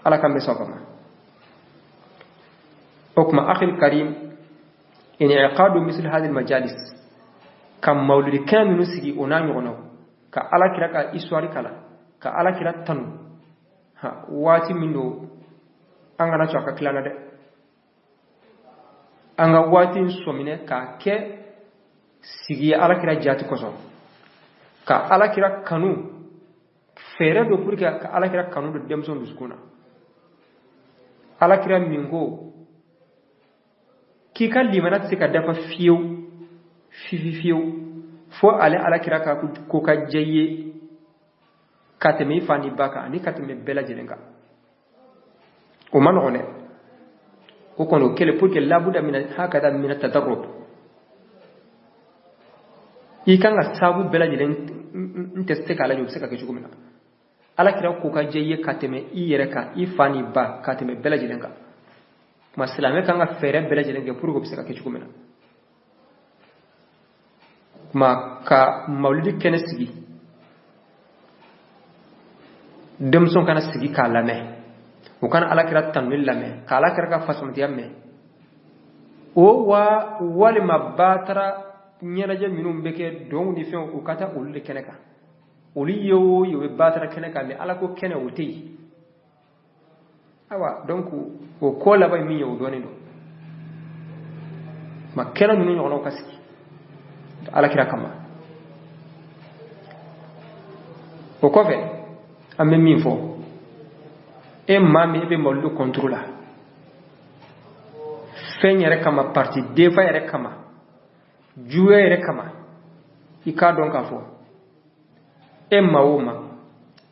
Ala k'an bɛ sɔn ma. O tuma, akhil karim, in'iqadu misl hadhihi majalis, ka mawlidi kɛnɛ ninnu sigi, o n'a ɲɔgɔnnaw, ka Ala kira ka histoire kalan, ka Ala kira tanu, ha, waati min don, an kana to a ka tila na dɛ. An ka waati in sɔminɛ k'a kɛ sigi ye Ala kira jaati kosɔn, ka Ala kira kanu fɛɛrɛ dɔ pour que ka Ala kira kanu don denmisɛnw dusukun na. Ala kira min ko k'i ka limana tɛ se ka dafa fiyewu fifi fiyewu fo ale Ala kira ka ko ka diya i ye ka tɛmɛ i fa ni ba kan ani ka tɛmɛ bɛɛ lajɛlen kan, o ma nɔgɔn dɛ. O kɔni o kɛlɛ pour que labuda mina hakada mina tadarrub, i kan ka sabu bɛɛ lajɛlen n tɛ se k'a lajɛ, o bɛ se ka kɛ cogo min na, Ala kira ko ka diya i ye ka tɛmɛ i yɛrɛ kan, i fa ni ba, ka tɛmɛ bɛɛ lajɛlen kan. Kuma silamɛ kan ka fɛɛrɛ bɛɛ lajɛlen kɛ pour que o bɛ se ka kɛ cogo min na. Kuma ka mawulidi kɛnɛ sigi, denmisɛnw kana sigi k'a lamɛn, u kana Ala kira tanuni lamɛn, ka Ala kira ka fasamatiya mɛn, o wa walima batara ɲɛnajɛ minnu bɛ kɛ, dɔnw ni fɛnw, u ka taa olu de kɛnɛ kan. Olu ye o ye, o bɛ batara kɛnɛ kan, mais Ala ko kɛnɛ, o tɛ yen. Ayiwa, donc o ko laban ye min ye, o dɔnnen don. Ma kɛnɛ ninnu ɲɔgɔnnaw ka sigi Ala kira kama. O kɔfɛ, an bɛ min fɔ, e maa min e bɛ mawuludu contre la fɛn yɛrɛ kama, parti défend yɛrɛ kama, juguya yɛrɛ kama, i k'a dɔn k'a fɔ e maa o ma,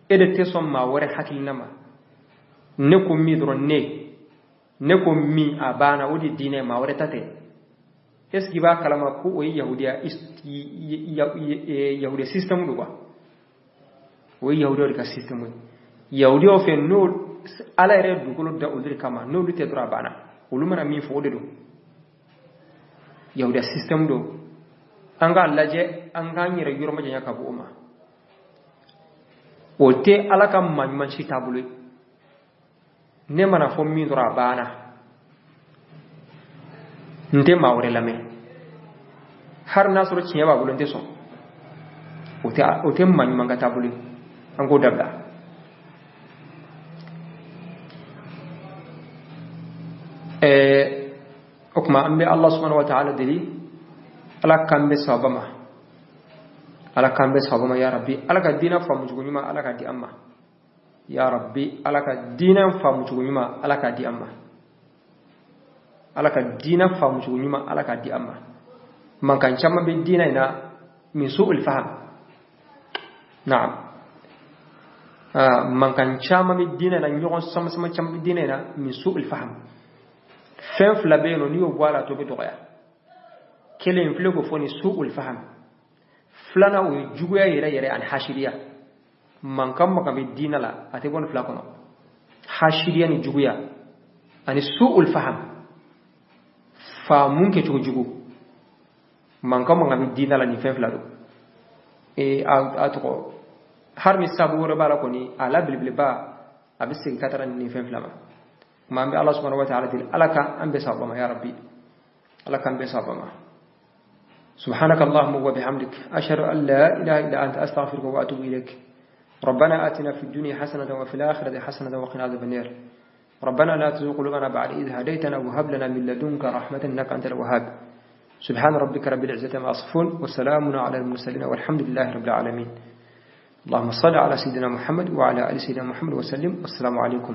e de tɛ sɔn maa wɛrɛ hakilina ma. Ne ko min dɔrɔn, ne ko min, a banna, o de diinɛ, maa wɛrɛ ta tɛ. Est ce que i b'a kalama ko o ye yahudiya, yahudiya système don quoi? O ye yahudiyaw de ka système ye. Yahudiyaw fɛ, n'o Ala yɛrɛ dugukolo da olu de kama, n'olu tɛ dɔrɔn, a banna. Olu mana min fɔ, o de don. Yahudiya système don. An k'a lajɛ, an k'an yɛrɛ yɔrɔ majanya ka bɔ o ma. O tɛ Ala ka maa ɲuman si taabolo ye. Ne mana fɔ min dɔrɔn, a banna, n tɛ maa wɛrɛ lamɛn, hali n'a sɔrɔ tiɲɛ b'a bolo, n tɛ sɔn. O tɛ maa ɲuman ka taabolo ye. An k'o dabila. O tuma, an bɛ Allah subhanahu wa ta'ala deli, Ala k'an bɛ sababa ma, Ala k'an bɛ sababa ma. Ya rabbi, Ala ka diinɛ faamucogo ɲuman, Ala ka di an ma. Ya rabbi, Ala ka diinɛ faamucogo ɲuman, Ala ka di an ma. Ala ka diinɛ faamucogo ɲuman, Ala ka di an ma. Mankan caman bɛ diinɛ in na min su'ul faham. Naam, mankan caman bɛ diinɛ na, ɲɔgɔn sama sama caman bɛ diinɛ in na min su'ul faham. Fɛn fila bɛ yen nɔ, n'i y'o bɔ a la, a tɔ bɛ dɔgɔya. Kelen filɛ k'o fɔ ni su'ul faham, filanan o ye juguya yɛrɛ yɛrɛ ani hasiriya. Mankan mankan bɛ diinɛ la, a tɛ bɔ nin fila kɔnɔ: hasiriya ni juguya ani su'ul faham, faamu kɛcogo jugu. Mankan mankan bɛ diinɛ la, nin fɛn fila don. Ee, a tɔgɔ, hali ni sabu wɛrɛ b'a la kɔni, a la belebeleba, a bɛ segin ka taga nin fɛn fila ma. Kuma an bɛ Allah subhanahu wa ta'ala deli, Ala ka an bɛɛ sababa ma. Ya rabbi, Ala k'an bɛɛ sababa ma. سبحانك اللهم وبحمدك أشهد أن لا إله إلا أنت أستغفرك وأتوب إليك ربنا آتنا في الدنيا حسنة وفي الآخرة حسنة وقنا عذاب النار ربنا لا تزغ قلوبنا بعد إذ هديتنا وهب لنا من لدنك رحمة إنك أنت الوهاب سبحان ربك رب العزة ما يصفون وسلام على المرسلين والحمد لله رب العالمين اللهم صل على سيدنا محمد وعلى آل سيدنا محمد وسلم والسلام عليكم.